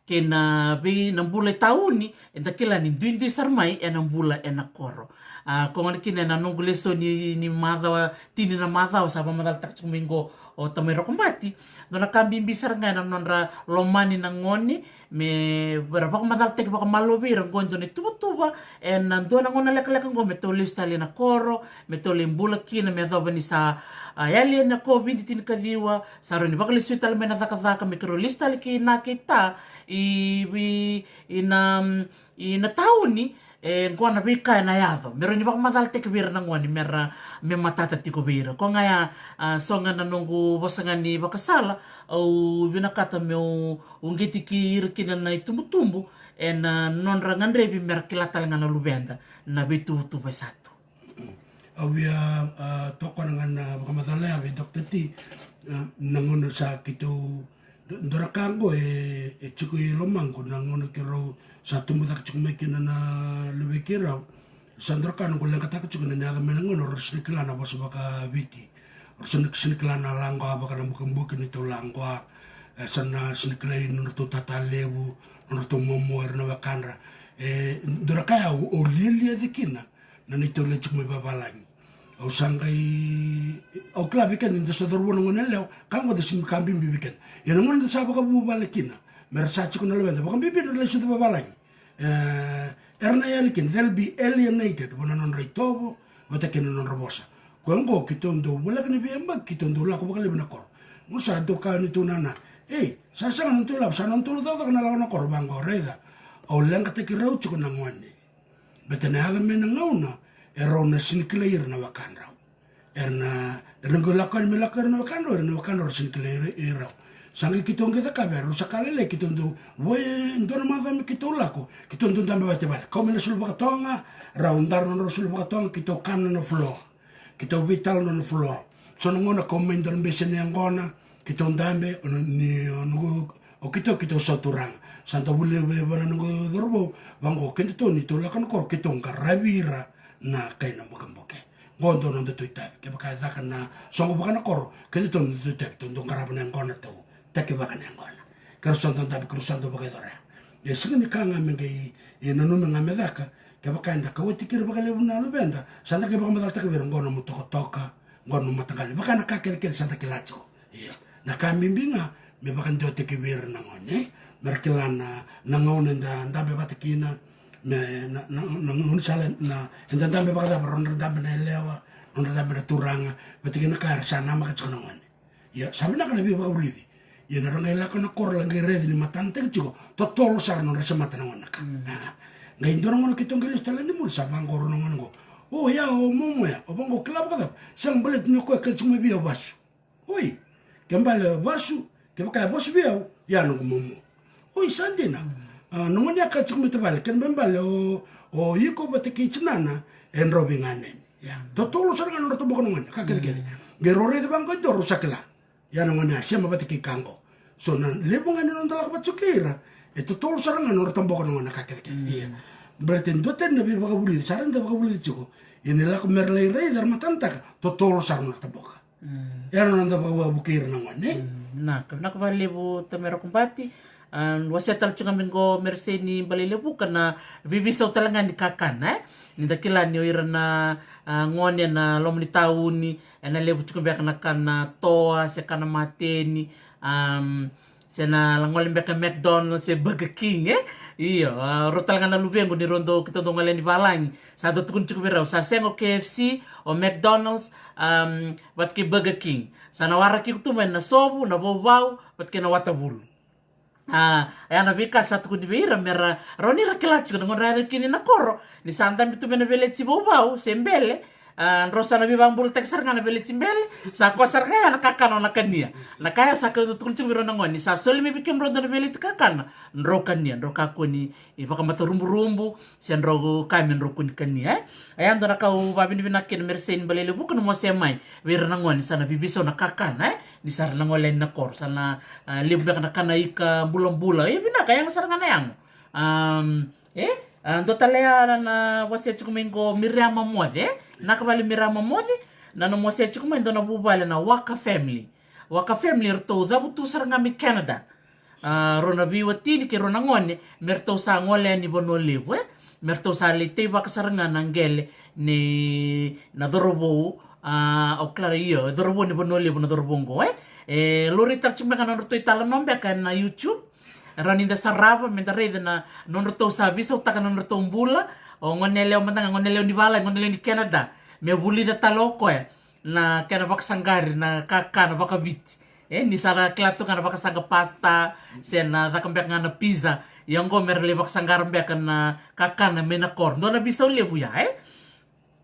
kei na vei na bula e tauni, eda kila ni duidui sara mai e na bula e na koro. A, ko gona kina e na noqu lesoni ni macawa, tini na macawa sa vakamacalataka tiko mai qo o Tamai Rokobati. Dua na ka bibi sara ga e na nodra lomani na gone, me ra vakamacalataki vakamalua vei ira qo e dua na ituvatuva, e na dua na gauna lekaleka qo me tou lesu tale na koro, me tou lai bula kina, me yacova ni sa, a, yali na COVID tinikaciwa, sa rawa ni vakalesui tale mai na cakacaka, me keirau lesu tale kei na kei ta, i, i, i na, i na tauni, e, qo na veika e na yaco. Me rawa ni vakamacalataki vei ira na gone, me ra, me matata tiko vei ira. Ko ga ya, a, so ga na noqu vosa ga ni vakasala, au vinakata meu uqeti kei ira kina na itubutubu, e na nodra gadrevi me ra kila tale ga na luveda, na veituvatuva e sa tu. Au via, a, tokona ga na vakamacala ya vei Doctor T, a, na gauna sa keitou, dua na ka qo e, e tiko i lomaqu, na gauna keirau sa tubu cake tiko mai kina na luvei keirau. Sa dua na ka noqu leqataka tiko na ni yaco mai na gauna, rau sega ni kila na vosa vakaviti. Rau sega ni, sega ni kila na laqoa, vaka na bukabuki ni tou laqoa. E, sa na sega ni kilai nodratou tata levu, nodratou momo, era na wekadra. E, dua na ka ya au, au lialia cake kina na neitou lai tiko mai vavalagi. Au sa qai, au kila vei keda ni da sa cauravou na gone yalewa, ka qo da sega ni ka bibi vei keda. Ia na gauna da sa vakavuvale kina, me ra sa tiko na luveda, vakabibi era lai sucu vavalagi. E, era na yali kina, they'll be alienated, vua na nodra itovo, vata kei na nodra vosa. Koya qo keitou dau voleka ni veiyabaki, keitou dau lako vakalevu na koro. Mo sa dau kaya neitou nana, ei, sa sega na nodatou ilavo, sa nodatou ilavo cakacaka na lako na koro, vaqo, raica. Au leqataki rau tiko na gone. Baleta na yaco mai na gauna, e rau na sega ni kilai ira na wekadrau. Era na, era na qai lako yani me lako ira na wekadrau, ira na wekadrau, era sega ni kilai ira, ira rau. Sa qai keitou qai cakava, rau sa ka lailai, keitou dau, vua e dua na macawa me keitou lako, keitou dau dabe vata i vale. Kau mai na sulu vakatoga, rau dara nodrau sulu vakatoga, keitou kana na floor. Keitou veitalo na floor. So na gauna kau mai dua na beseni yaqona, keitou dabe, o na, ni, o na, o keitou, keitou sauturaga. Sa dau vuli vei vana noqu cauravou, vaqo, kedatou ni tou lako na koro, keitou qaravi ira na kai na bukebuke. Qo dua nodatou itavi, kevaka e caka na soqo vaka na koro, kedatou nodatou itavi, tou dau qarava na yaqona, tou takivaka na yaqona. Keirau sa dau dabe, keirau sa dau vakayacora. E sega ni ka ga me qai, e nanumi ga me caka, kevaka eda kauwaitaki ira vakalevu na luveda, sa da qai vakamacalataka vei ira, qo nomu tokatoka, qo nomu mataqali, vaka na ka kecekece sa da kila tiko. Io. Na ka bibi ga, me vakadewataki vei ira na gone, me ra kila na, na gauna eda dabe vata kina, me na, na, na gaunisala, na, eda dabe vakacava, nodra dabe na yalewa, nodra dabe na turaga, vata kei na ka era sa namaka tiko na gone. Ia, sa vinaka na veivakavulici. Ia na ra qai lako na koro, ra qai raici ni matanataki tiko, totolo sara nodra semata na gone na ka. Qai dua na gauna keitou qai lesu tale ni muri, sa vaqo rau na gone qo. O ya, o momo ya, o vaqo, kila vakacava? Sega, baleta ni o koya kaya tiko mai vei au vasu. Oi, ke bale vasu, kevaka e vasu vei au, ya noqu momo. Oi, sa dina. A, na gone ya kaya tiko mai tavale, kena ibalebale o, o iko vata kei tinana e drau veiganeni. Ia, totolo sara ga nodra taboka na gone, ka kecekece. Qai rau raica vaqo e dua, rau sa kila. Ia na gone ya sema vata kei ka qo. So na levu ga ni noda lako vata tiko kei ira, e totolo sara ga nodra taboka na gone, ka kecekece. Ia. Baleta e dua tani na veivakavulici, sa ra da vakavulici tiko. Ia ni lako me ra lai raica, ra matanataka, totolo sara nodra taboka. Ia na noda vakavukei ira na gone. Vinaka, vinaka vakalevu Tamai Rokobati. A, wasea tale tiko ga mai qo Mereseni Balailevuka na veiveisau tale ga ni kakana, e? Ni da kila ni o ira na, a, gone na loma ni tauni, ena levu tiko beka na kana toa, se kana mateni, am, se na la gole beka McDonald's, se Burger King, e? Io, a, rau tale ga na luvequ ni rau dau keitou dau gole ni valagi. Sa dau tukuni tiko vei rau, sa sega o K F C, o McDonald's, am, vata kei Burger King. Sa na waraki iko tu mai na sovu, na vauvau, vata kei na watavulu. A, e a na veika sa tukuni vei ira me ra, rau ni ra kila tiko na gauna ra yaco kina na koro. Ni sa dabe tu mai na veleti vauvau, se bele. A, drau sa na veivakabulataki sara ga na veleti bele. Sa koya sara ga ya na kakana o na kania. Na ka ya sa keitou tukuni tiko vei rau na gone. Ni sa soli mai vei kemudrau dua na veleti kakana. Drau kania, drau kakua ni, e, vakamataruburubu. Se drau kaya me drau kua ni kania, e? E a dua na ka au vakavinavinaka kina Mereseni Balailevuka na mosea mai vei ira na gone, sa na veiveisau na kakana, e? Ni sa ra na gole yani na koro, sa na, a, levu beka na kana ika bulabula. E vinaka, yaga sara ga na yago. Am, e? A, dua tale ya na, na wasea tiko mai qo Miriama Moce, e? Naka vale Miriama Moce, na, na mosea tiko mai dua na vuvale na Waka family. Waka family, eratou cavutu sara ga mai Canada. A, rau na veiwatini kei rau na gone, me ratou sa gole yani Vanua Levu, e? Me ratou sa lai teivaka sara ga na qele ni na cauravou, a, au kila, io, cauravou ni Vanua Levu na cauravou qo, e? E laurai tale tiko beka na nodratou italanoa beka ena YouTube. Rawa ni da sarava, me da raica na nodratou sa veisautaka na nodratou bula, o gone yalewa mada ga, gone yalewa ni valagi, gone yalewa ni Canada. Me vulica tale o koya na kena vakasaqari na kakana vakaviti. E, ni sa ra kila tu ga na vakasaqa pasta, se na caka beka ga na pizza. Ia qo me ra lai vakasaqara beka na kakana mai na koro. Dua na veisau levu ya, e?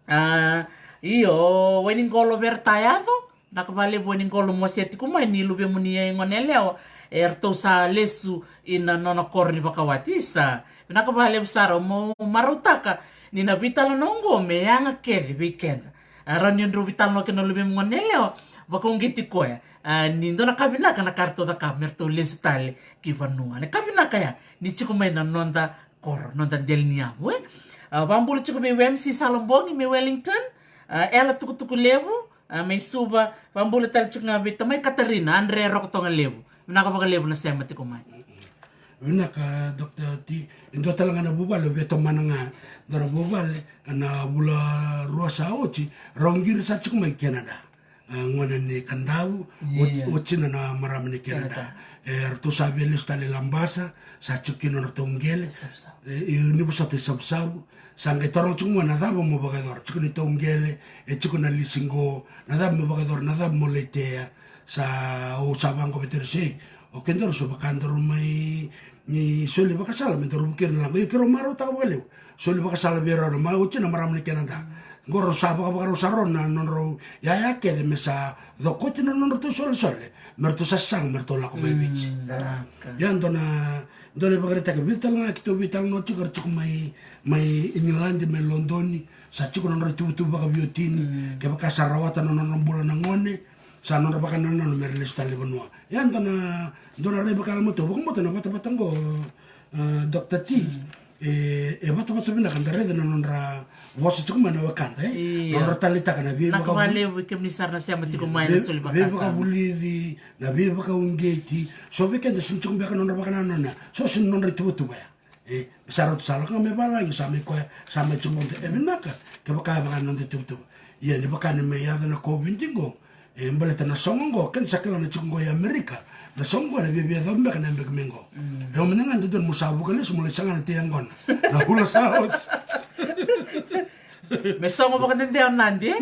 A, io, Wainiqolo Veratayaco, naka valevu Wainiqolo, mosea tiko mai ni luvemuni e gone yalewa, e ratou sa lesu ina nona koro ni vakawati. Isa, vinaka valevu sara, mo marautaka ni na veitalanoa qo me yaga kece vei keda. A, rawa ni drau veitalanoa kei na luvemu gone yalewa, vakauqeti koya. A, ni dua na ka vinaka na ka ratou cakava me ratou lesu tale ki vanua. Na ka vinaka ya ni tiko mai na noda koro, noda dela ni yavu, e? A, vakabula tiko vei M C Salabogi mai Wellington, a, Ela Tukutuku Levu, a, mai Suva, vakabula tale tiko ga vei tamai Katarina, Andre Rokotogalevu. Vinaka vakalevu na sema tiko mai. Vinaka, Doctor T. E dua tale ga na vuvale, au via tomana ga, dua na vuvale, na vula rua sa oti, rau qiri sa tiko mai Canada. A, gone ni Kadavu, o, io, o tina na marama ni Canada. Canada. E, ratou sa via lesu tale i Labasa, sa tiko kina nodratou qele. Savusavu. E, e, ni vosota i Savusavu. Sa qai taroga tiko mai na cava mo vakayacora. Tiko ni tou qele, e tiko na lisi qo, na cava mo vakayacora, na cava mo lai tea. Sa, au sa vaqo vei Teresei. O kedaru so vaka daru mai, ni soli vakasala me daru vukei ira na laqu. Io, keirau marautaka vakalevu. Soli vakasala vei rau na mai oti na marama ni Canada. Qo rau sa vakavakarau sara rau na nodrau yaya kece me sa cokoti na nodratou solesole. Me ratou sasaga, me ratou lako mai Viti. Mm, vinaka. Ia dua na, dua na ivakaraitaki, vica tale ga keitou veitalanoa tiko, era tiko mai, mai England, mai Lodoni, sa tiko na nodra ituvatuva vakaveiwatini, mm, kevaka sa rawata na nodra bula na gone, sa nodra vakanananu me ra lesu tale i vanua. Ia dua na, dua na rai vakayalo matua, vakabauta na vatavata qo, a, Doctor T. Mm. E, e vatavata vinaka da raica na nodra vosa tiko mai na wekada, e? Io. Nodra taleitaka na veivakavu-, vinaka vakalevu vei kemuni sara na sema tiko mai, io, na vei-, soli vakasama, veivakavulici, na veivakauqeti. So vei keda sega ni tiko beka nodra vakanananu ya. So sega ni nodra ituvatuva ya. E, sa rauta sa lako ga mai valagi, sa mai koya, sa mai tiko mai. E vinaka kevaka e vaka na noda ituvatuva. Ia ni vaka ni mai yaco na COVID qo, e, baleta na sogo qo, keda sa kila na tiko qo i Amerika. Na sogo qo ena viavia yacova beka na yabaki mai qo. Mm. E, au mada ga e dodonu mo sa vuka lesu mo lai saga na tei yaqona na vula sa oti. Me sogo vakadede o Nadi, e?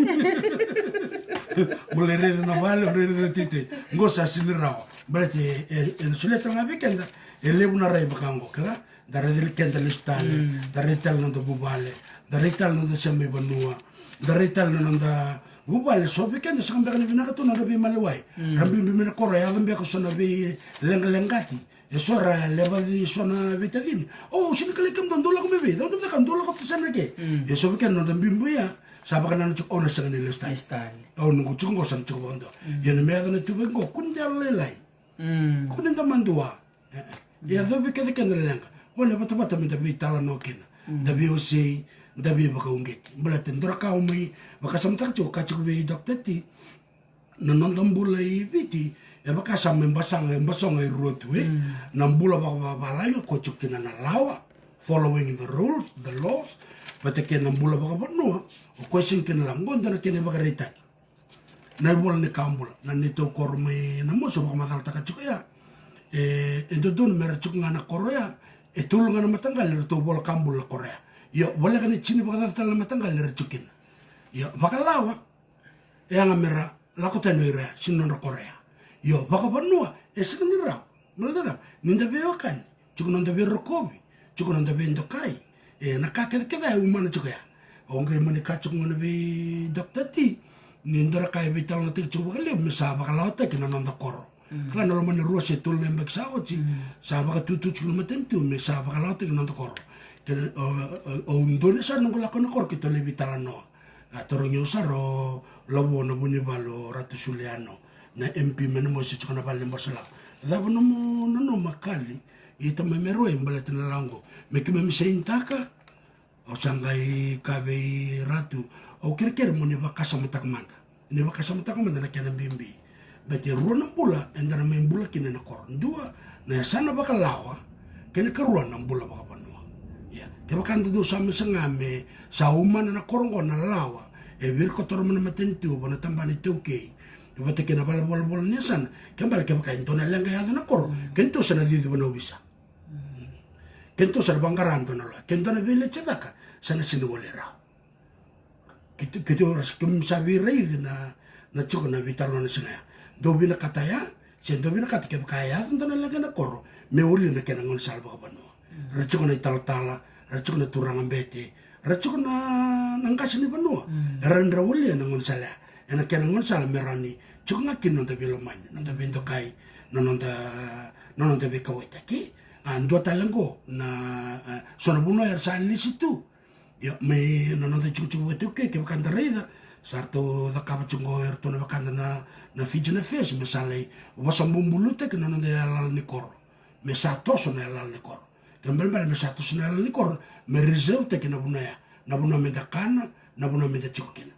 Mo lai raica na vale, o lai raica na teitei. Qo sa sega ni rawa. Baleta e, e, ena solia tale ga vei keda e levu na rai vaka qo, kila? Da raica li keda lesu tale, mm, da raica tale na noda vuvale, da raica tale na noda sema i vanua, da raica tale na noda vuvale. So vei keda sega beka ni vinaka tu na noda veimaliwai. Mm. Ra biubiu mai na koro, e yaco beka so na veileqaleqati. E so ra levaci so na veitacini. O, au sega ni kilai kemudou, dou lako mai vei? Dou, dou lako tu sara na ke. Mm. E so vei keda na noda biubiu ya, sa vakanananu tiko, au na sega ni lesu tale. Lesu tale. Au noqu tiko qo sa na tiko vakadua. Mm. Ia na me yaco na ituvaki qo, kua ni da yalolailai. Mm. Kua ni da madua. E, e. Ia, yacovi kece keda na leqa. Qo na vatavata me da veitalanoa kina. Mm. Da veiwasei, da veivakauqeti. Baleta e dua na ka au mai vakasamataka tiko, ka tiko vei Doctor T. Na noda bula i Viti, E vaka sa mai basaga, e basoga e rua tu, e. Mm. Na bula vakavavalagi, ko tiko kina na lawa, following the rules, the laws, vata kei na bula vakavanua, o koya e sega kina lawa, qo dua na kena ivakaraitaki. Na ivola ni ka bula, na neitou koro mai na mosi, au vakamacalataka tiko ya. E, e dodonu me ra tiko ga na koro ya, e tolu ga na mataqali, ratou vola ka bula na koro ya. Io, voleka ni tini vakacaca tale na mataqali, ra tiko kina. Io, vakalawa, e yaga me ra lako tani o ira ya, sega ni nodra koro ya. Io, vakavanua, e sega ni rawa. Baleta ni da veiwekani, tiko noda veirokovi, tiko noda veidokai. E, na ka kecekece e umana tiko ya. O qai mani ka tiko ga na vei Doctor T, ni dua na ka e veitalanoataki tiko vakalevu me sa vakalawataki na noda koro. Mm. Kila na loma ni rua se tolu na yabaki sa oti, mm, sa vakatutu tiko na matanitu me sa vakalawataki na noda koro. Kei na, o, o, au donuya sara noqu lako na koro keitou lai veitalanoa. A tarogi au sara o Lavo na Vunivalu, o Ratu Suliano, na M P mai na mosi, tiko na vale ni Bosolawa. Cava nomu nanuma, Kali? Ia tamai, me rau, e baleta na lawa qo. Me keimami sainitaka. Au sa qai kaya vei Ratu, au kerekere mo ni vakasamataka mada. Ni vakasamataka mada na kena bibi. Baleta e rua na bula eda na mai bula kina ena koro. Dua, na yasana vakalawa, kei na karua na bula vakavanua. Ia, kevaka da dau sa mai saga me sa umana na koro qo na lawa e virikotora mai na matanitu vua na tabana iTaukei, vata kei na valenivolavola ni yasana, ke bale kevaka e dua na leqa e yaco ena koro, mm, keitou sa na cici vanua ovisa. Mm. Keitou sa na vaqara dua na loya. Ke dua na veiletitaka, sa na sega ni wali rawa. Keitou, keitou ra, keimami sa veiraici na, na tiko na veitalanoa na siga ya. Dou vinakata ya, se dou vinakata kevaka e yaco dua na leqa ena koro, me wali na kena gaunisala vakavanua. Ra tiko na italatala, ra tiko na turaga bete, ra tiko na, na qase ni vanua. Mm. Era, era walia na gaunisala ya. Ena kena gaunisala me rawa ni tiko ga kina noda veilomani, noda veidokai, na noda, na noda veikauwaitaki. A, dua tale qo, na, a, so na vanua era sa lisi tu. Ia, mai na noda itikotiko vakaitaukei, kevaka da raica, sa ratou cakava tiko qo eratou na wekada na, na Fijian Affairs, me sa lai vosa bubulutaki na noda yalayala ni koro. Me sa toso na yalayala ni koro. Ke balebale me sa toso na yalayala ni koro, me reserve taki na vanua ya. Na vanua me da kana, na vanua me da tiko kina.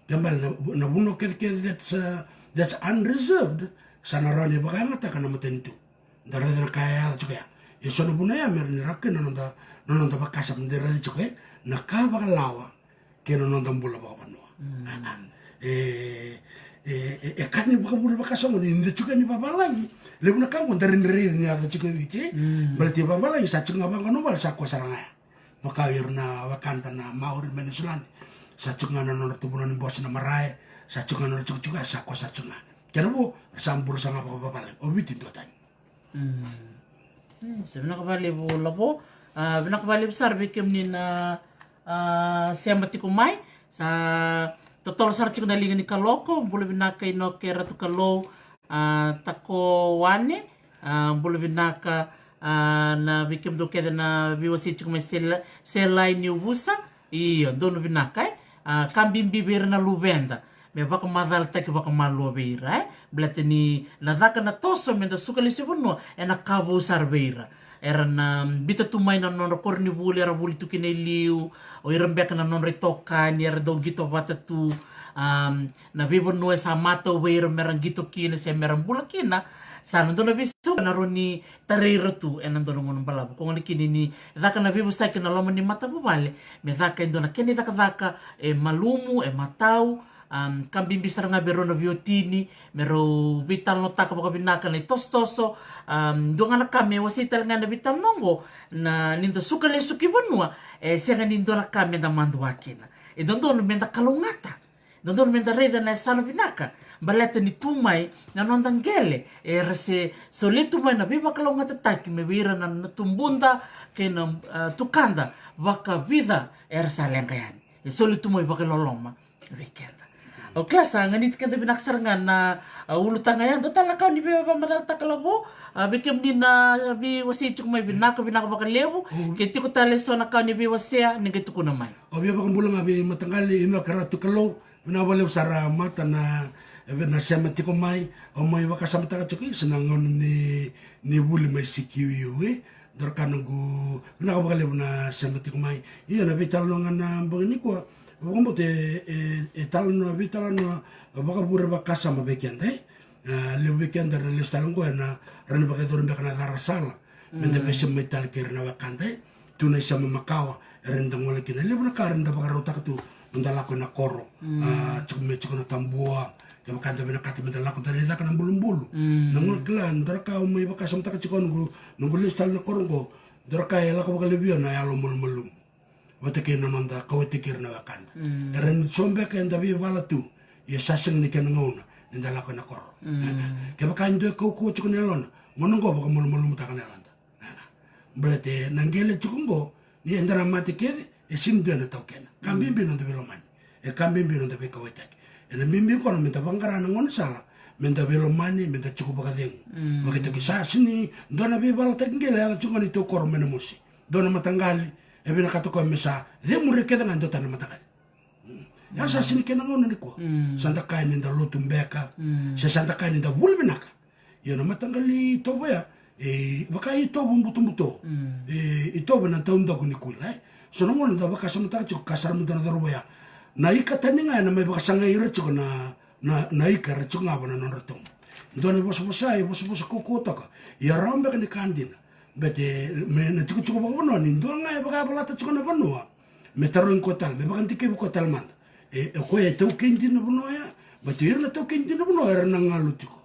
Ke bale na, na vanua kecekece that's, uh, that's unreserved, sa na rawa ni vakayagataka na matanitu. Da raica na ka e yaco tiko ya. E so na vanua ya me rawa ni rawa kina na noda, na noda vakasama, da raica tiko, e, na ka vakalawa kei na noda bula vakavanua. Mm. A, a. E, e, e, e ka ni vakavure vakasoqo ni da tiko ni vavalagi. Levu na ka qo da rairai ni yaco tiko e Viti, e. Mm. Baleta i vavalagi sa tiko ga vaqo na vale sa kua sara ga ya. Vaka o ira na wekada na Maori mai Niusiladi. Sa tiko ga na nodratou vanua ni bose na marae. Sa tiko ga na nodra tikotiko ya, sa kua sara tiko ga. Kena vo, ra sa bure sara ga vakavavalagi. O Viti duatani. Mm. Mm, sa vinaka vakalevu Lavo. A, vinaka vakalevu sara vei kemuni na, a, sema tiko mai. Sa totolo sara tiko na liga ni kaloko. Bula vinaka Inoke Ratu Kalou. A, Takowane, a, bula vinaka, a, na vei kemudou kece na veiwasei tiko mai Sela-, Selai Niuvusa. Io, donu vinaka, e. A, ka bibi vei ira na luveda me vakamacalataki vakamalua vei ira, e. Baleta ni na caka na toso me da suka lesu i vanua, ena ka vou sara vei ira. Era na biuta tu mai na nodra koronivuli era vuli tu kina i liu, o ira beka na nodra itokani era dau qito vata tu, am, na veivanua e sa matau vei ira me ra qito kina se me ra bula kina, sa na dua na veisau na rawa ni tarai ira tu ena dua na gauna balavu. Ko gona kina ni caka na veivosaki na loma ni matavuvale, me caka e dua na kena icakacaka e malumu, e matau, am, ka bibi sara ga vei rau na veiwatini, me rau veitalanoataka vakavinaka na itosotoso. Am, dua ga na ka me wasei tale ga ena veitalanoa oqo, na ni da suka lesu ki vanua, e sega ni dua na ka me da madua kina. E dodonu me da kalougata. Dodonu me da raica na yasana vinaka, baleta ni tu mai na noda qele, era se solia tu mai na veivakalougatataki mai vei ira na, na tubuda kei na, a, tukada vakavica era sa leqa yani. E soli tu mai vakaloloma vei keda. Au kila sa ganiti keda vinaka sara ga na, a, ulutaga ya. Dua tale na ka o ni via vakamacalataka Lavo, a, vei kemuni na veiwasei tiko mai, vinaka, vinaka vakalevu. Mm. Ke tiko tale eso na ka o ni via wasea, ni qai tukuna mai. Au via vakabula ga vei mataqali Inoke Ratu Kalou, vinaka vakalevu sara mata na, na sema tiko mai, au mai vakasamataka tiko, isa na gauna ni, ni vuli mai C Q U, e. Dua na ka noqu vinaka vakalevu na sema tiko mai. Ia na veitalanoa ga na bogi nikua, vakabauta e, e, e talanoa, veitalanoa vakavure vakasama vei keda, e. E, levu vei keda era na lesu tale qo ena, era na vakayacori beka na cara sala me da veisema mai tale kei ira na wekada, e. Tu na isema makawa era na da gole kina. Levu na ka era na da vakarautaka tu me da lako ena koro. A, tiko me tiko na tabua, kevaka da vinakata me da lako, da lai caka na bulubulu. Na gauna kila, dua na ka au mai vakasamataka tiko, noqu, noqu lesu tale na koro qo, dua na ka e lako vakalevu na yalo malumalumu vata kei na noda kauwaitaki ira na wekada. Era ni so beka eda veivala tu, ia sa sega ni kena gauna ni da lako ena koro. Kevaka e dua e kaukauwa tiko na yalona, gauna qo vakamalumalumutaka na yaloda. Baleta na qele tiko qo, ni eda na mate kece, e sega ni dua ena taukena. Ka bibi na noda veilomani. E ka bibi na noda veikauwaitaki. Ena bibi koya me da vaqara na gaunisala me da veilomani, me da tiko vakacegu. Vakataki sa sega ni dua na veivalataki qele e yaco tiko ga ni tau koro mai na mosi. Dua na mataqali e vinakata koya me sa cemuri kece ga e dua tale na mataqali. Ia sa sega ni kena gauna nikua. Sa da kaya ni da lotu beka, se sa da kaya ni da vuli vinaka. Ia na mataqali itovo ya, e vaka itovo butobuto. E itovo ena taudaku ni kuila, e. So na gauna da vakasamataka tiko, ka sara mada na cauravou ya. Na ika tani ga ena mai vakasagai ira tiko na, na, na ika era tiko ga va na nodra tobu. Dua na ivosavosa, ivosavosa kaukauwa toka. Ia rawa beka ni ka dina. Baleta me na tikotiko vakavanua ni dua ga e vakayavalata tiko na vanua, me tarogi koya tale, me vakadikevi koya tale mada. E, e koya e taukei dina na vanua ya. Baleta ira na taukei dina na vanua era na galu tiko.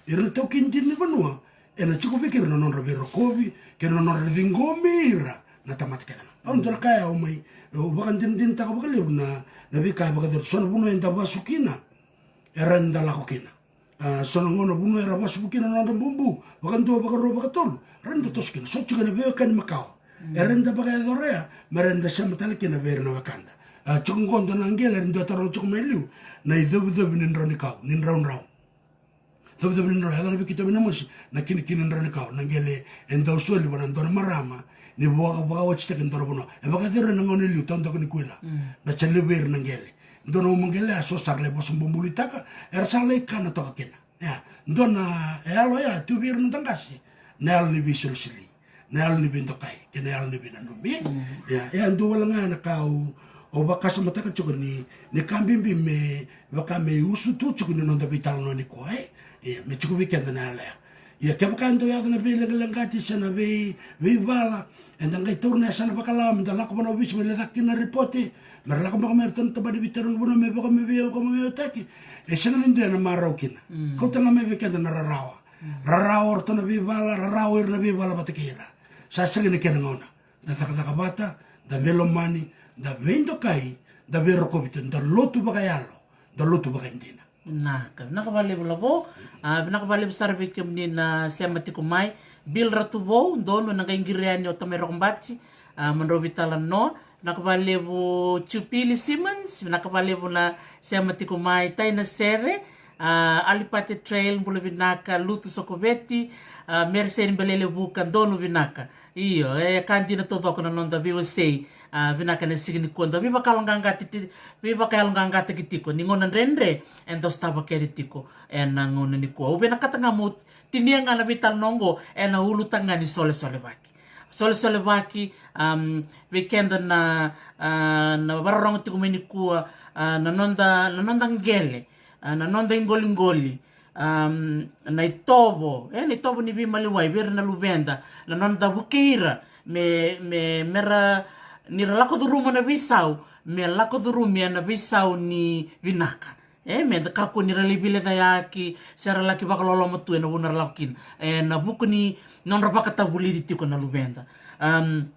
Ira na taukei dina ni vanua, ena tiko vei ira na nodra veirokovi kei na nodra ciqomi ira na tamata kece ga. Au dua na ka ya au mai, au vakadinadinataka vakalevu na, na veika e vakayacori. So na vanua eda vasu kina, era ni da lako kina. A, so na gauna vanua era vasuvu kina na nodra bubu, vakadua, vakarua, vakatolu, era ni da toso kina. So tiko na veiwekani makawa, era ni da vakayacora ya, me ra ni da sema tale kina vei ira na wekada. A, tiko qo dua na qele era ni dua taroga tiko mai liu, na icovicovi ni drau ni kau, ni draudrau. Covicovi ni drau, yaco na vei keitou mai na mosi, na kinikini drau ni kau, na qele e dau soli vua na dua na marama, ni vaka, vakawatsitaki e dua na vanua. E vakayacori ena gauna e liu, taudaku ni kuila. Baleta sa levu vei ira na qele. Dua na uma qele a so sara lai vosa bubulutaka, era sa lai kana toka kina. Ia, dua na yalo ya tu vei ira na noda qase, na yalo ni veisolisoli, na yalo ni veidokai, kei na yalo ni veinanumi. Ia, ia dua wale ga na ka au, au vakasamataka tiko ni, ni ka bibi me, vaka me usutu tiko ni noda veitalanoa nikua, e. Ia, me tiko vei keda na yalo ya. Ia, kevaka e dau yaco na veileqaleqati se na vei, veivala, eda qai taura na yasana vakalawa me da lako vua na ovisa me lai caka kina na ripote, me ra lako beka mai o iratou na tabana ni veitarogi vanua me vaka me vei, vaka me veiwataki. E sega ni dua ena marau kina. Kauta ga mai vei keda na rarawa. Rarawa o iratou na veivala, rarawa o ira na veivala vata kei ira. Sa sega ni kena gauna. Da cakacaka vata, da veilomani, da veidokai, da veirokovi tu, da lotu vakayalo, da lotu vakaidina. Vinaka, vinaka vakalevu Lavo. A, vinaka vakalevu sara vei kemuni na sema tiko mai. Bill Ratuvou, donu, na qai qiri yani o Tamai Rokobati, a, mo drau veitalanoa. Vinaka vakalevu Jupili Simmons, vinaka vakalevu na sema tiko mai. Tai na Sere, a, Alipate Trail, bula vinaka. Lutu Sokoveti, a, Meriseni Belele Vuka, donu vinaka. Io, e ka dina taucoko na noda veiwasei. A, vinaka na siga nikua, da veivakayaloqaqataki, veivakayaloqaqataki tiko ni gauna dredre eda sotava kece tiko ena gauna nikua. Au vinakata ga meu tinia ga na veitalanoa oqo ena ulutaga ni solesolevaki. Solesolevaki, am, vei keda na, a, na vakarorogo tiko mai nikua, a, na noda, na noda qele, a, na noda iqoliqoli, am, na itovo, e, na itovo ni veimaliwai vei ira na luveda, na noda vukei ira me, me, me ra, ni ra lako curuma na veisau, me lako curumi ena veisau ni vinaka. E, me da kakua ni ra lai vilecayaki, se ra laki vakaloloma tu ena vanua ra lako kina. E, na vuku ni nodra vakatavulici tiko na luveda. Am,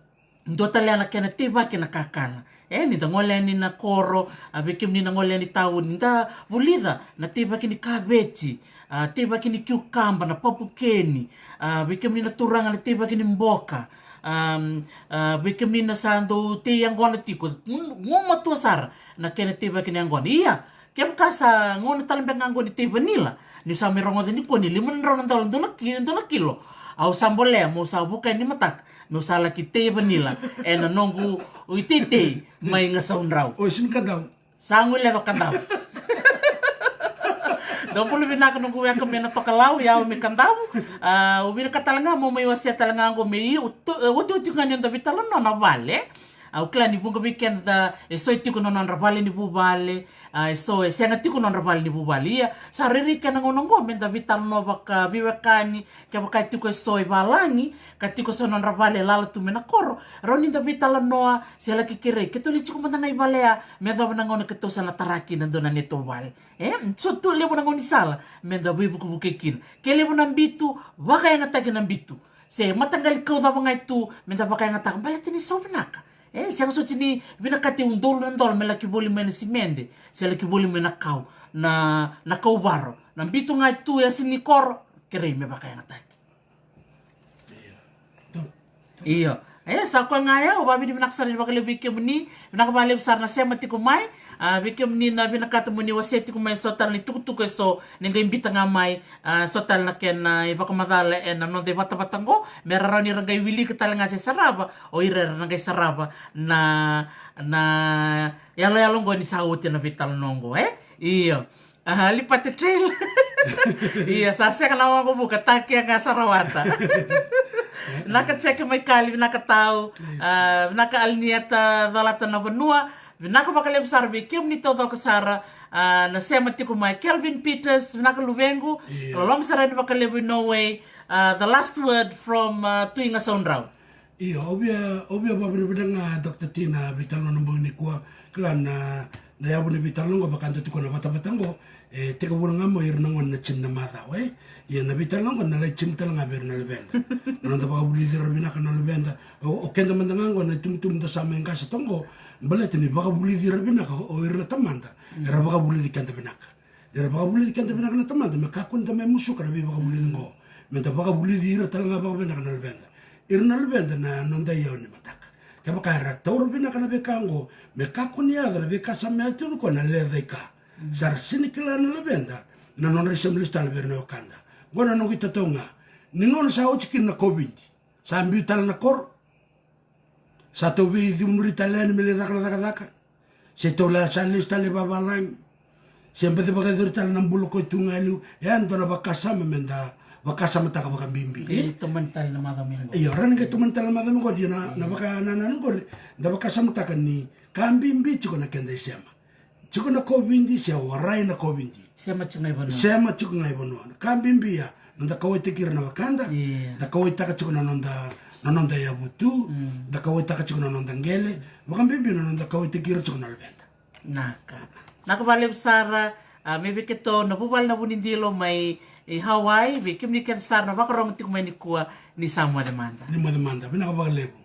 Dua tale na kena teivaki na kakana. E, ni da gole yani na koro, a, vei kemuni na gole yani tauni, da vulica na teivaki ni kaveti, a, teivaki ni kiukaba, na papukeni, a, vei kemuni na turaga na teivaki ni boka, am, a, vei kemuni na sa dau tei yaqona tiko, gu-, gumatua sara na kena teivaki ni yaqona. Ia, kevaka sa gauna tale beka ga oqo ni tei vanila, niu sa mai rogoca nikua ni lima na drau na dola dua na ki-, dua na kilo. Au sa bolea meu sa vuka yani mataka meu sa laki tei vanila ena noqu iteitei mai Gasaudrau. Oi, sini Kadavu. Sa guileca o Kadavu. Dou bula vinaka noqu weka mai na Tokalau, yau mai Kadavu. A, au vinakata tale ga meu mai wasea tale ga oqo me i, otioti ga ni noda veitalanoa na vale. Au kila ni vuqa vei keda e so e tiko na nodra vale ni vuvale, a, e so e sega tiko na nodra vale ni vuvale. Ia, sa rairai kena gauna oqo me da veitalanoa vakaveiwekani, kevaka e tiko e so e valagi, ka tiko so na nodra vale e lala tu mai na koro, rawa ni da veitalanoa, se laki kerei, keitou lai tiko mada ga i vale ya, me yacova na gauna keitou sa na tara kina dua na neitou vale. E, so tu levu na gaunisala me da veivukevuke kina. Ke levu na bitu, vakayagataki na bitu. Se mataqali kau cava ga e tu, me da vakayagataka, baleta ni sau vinaka. E, sega soti ni vinakati e udolu na dola me laki voli mai na simede, se laki voli mai na kau, na, na kau varo. Na bitu ga e tu e yasa ni koro, kerei me vakayagataki. Io. E, sa koya ga ya, au vakavinavinaka sara ni vakalevu vei kemuni, vinaka vakalevu sara na sema tiko mai, a, vei kemuni na vinakata mo ni wasea tiko mai e so tale na itukutuku e so, ni qai biuta ga mai, a, so tale na kena ivakamacala ena noda ivatavata oqo, me ra rawa ni ra qai wilika tale ga se sarava, o ira era na qai sarava na, na yaloyalo oqo ni sa oti na veitalanoa oqo, e? Io. Aha, Lipate Trail. Ia, sa sega na waqavuka, Take ga sa rawata. Vinaka Jeke Maikali, vinaka tau. Yes. A, vinaka Alinieta Calata na vanua. Vinaka vakalevu sara vei kemuni taucoko sara. A, na sema tiko mai Kelvin Peters, vinaka luvequ. Ia. Loloma sara yani vakalevu i Norway. A, the last word from, a, Tui Gasaudrau. Io, au via, au via vakavinavinaka ga Doctor T na veitalanoa na bogi nikua, kila na, na yavu ni veitalanoa oqo vaka dau tiko na vatavata oqo, e, tekivuna ga mai ira na gone na tini na macawa, e? Ia na veitalanoa oqo na lai tini tale ga vei ira na luveda. Na noda vakavulici ira vinaka na luveda, o, o keda mada ga oqo na itubutubu da sa mai qase toka oqo, baleta ni vakavulici ira vinaka o ira na tamada, era vakavulici keda vinaka. Ni ra vakavulici keda vinaka na tamada, me kakua ni da mai musuka na veivakavulici oqo. Me da vakavulici ira tale ga vakavinaka na luveda. Ira na luveda na noda iyau ni mataka. Kevaka era taura vinaka na veika oqo, me kakua ni yaco na veika sa mai yaco tiko nikua na lecaika. Sa ra sega ni kila na luveda na nodra isema lesu tale vei ira na wekada. Oqo na noqu itatau ga. Ni gauna sa oti kina na COVID, sa biu tale na koro. Sa tou veicudruvi tale yani me lai caka na cakacaka. Se tou lai sa lesu tale i vavalagi. Se baci vakayacori tale na bula ko tu ga e liu. E a dua na vakasama me da vakasamataka vakabibi. Qai tomani tale na macawa mai qori. Io, rawa ni qai tomani tale na macawa mai qori. Io, na, na vakanananu qori. Da vakasamataka ni ka bibi tiko na keda isema. Tiko na COVID, se warai na COVID. Sema tiko ga i vanua. Sema tiko ga i vanua. Na ka bibi ya, na da kauwaitaki ira na wekada, io, da kauwaitaka tiko na noda, na noda yavutu, mm, da kauwaitaka tiko na noda qele, vakabibi na noda kauwaitaki ira tiko na luveda. Naka. Naka vakalevu sara, a, mai vei keitou na vuvale na Vunidilo mai, e, Hawaii, vei kemuni kece sara na vakarogo tiko mai nikua, ni sa moce mada. Ni moce mada, vinaka vakalevu.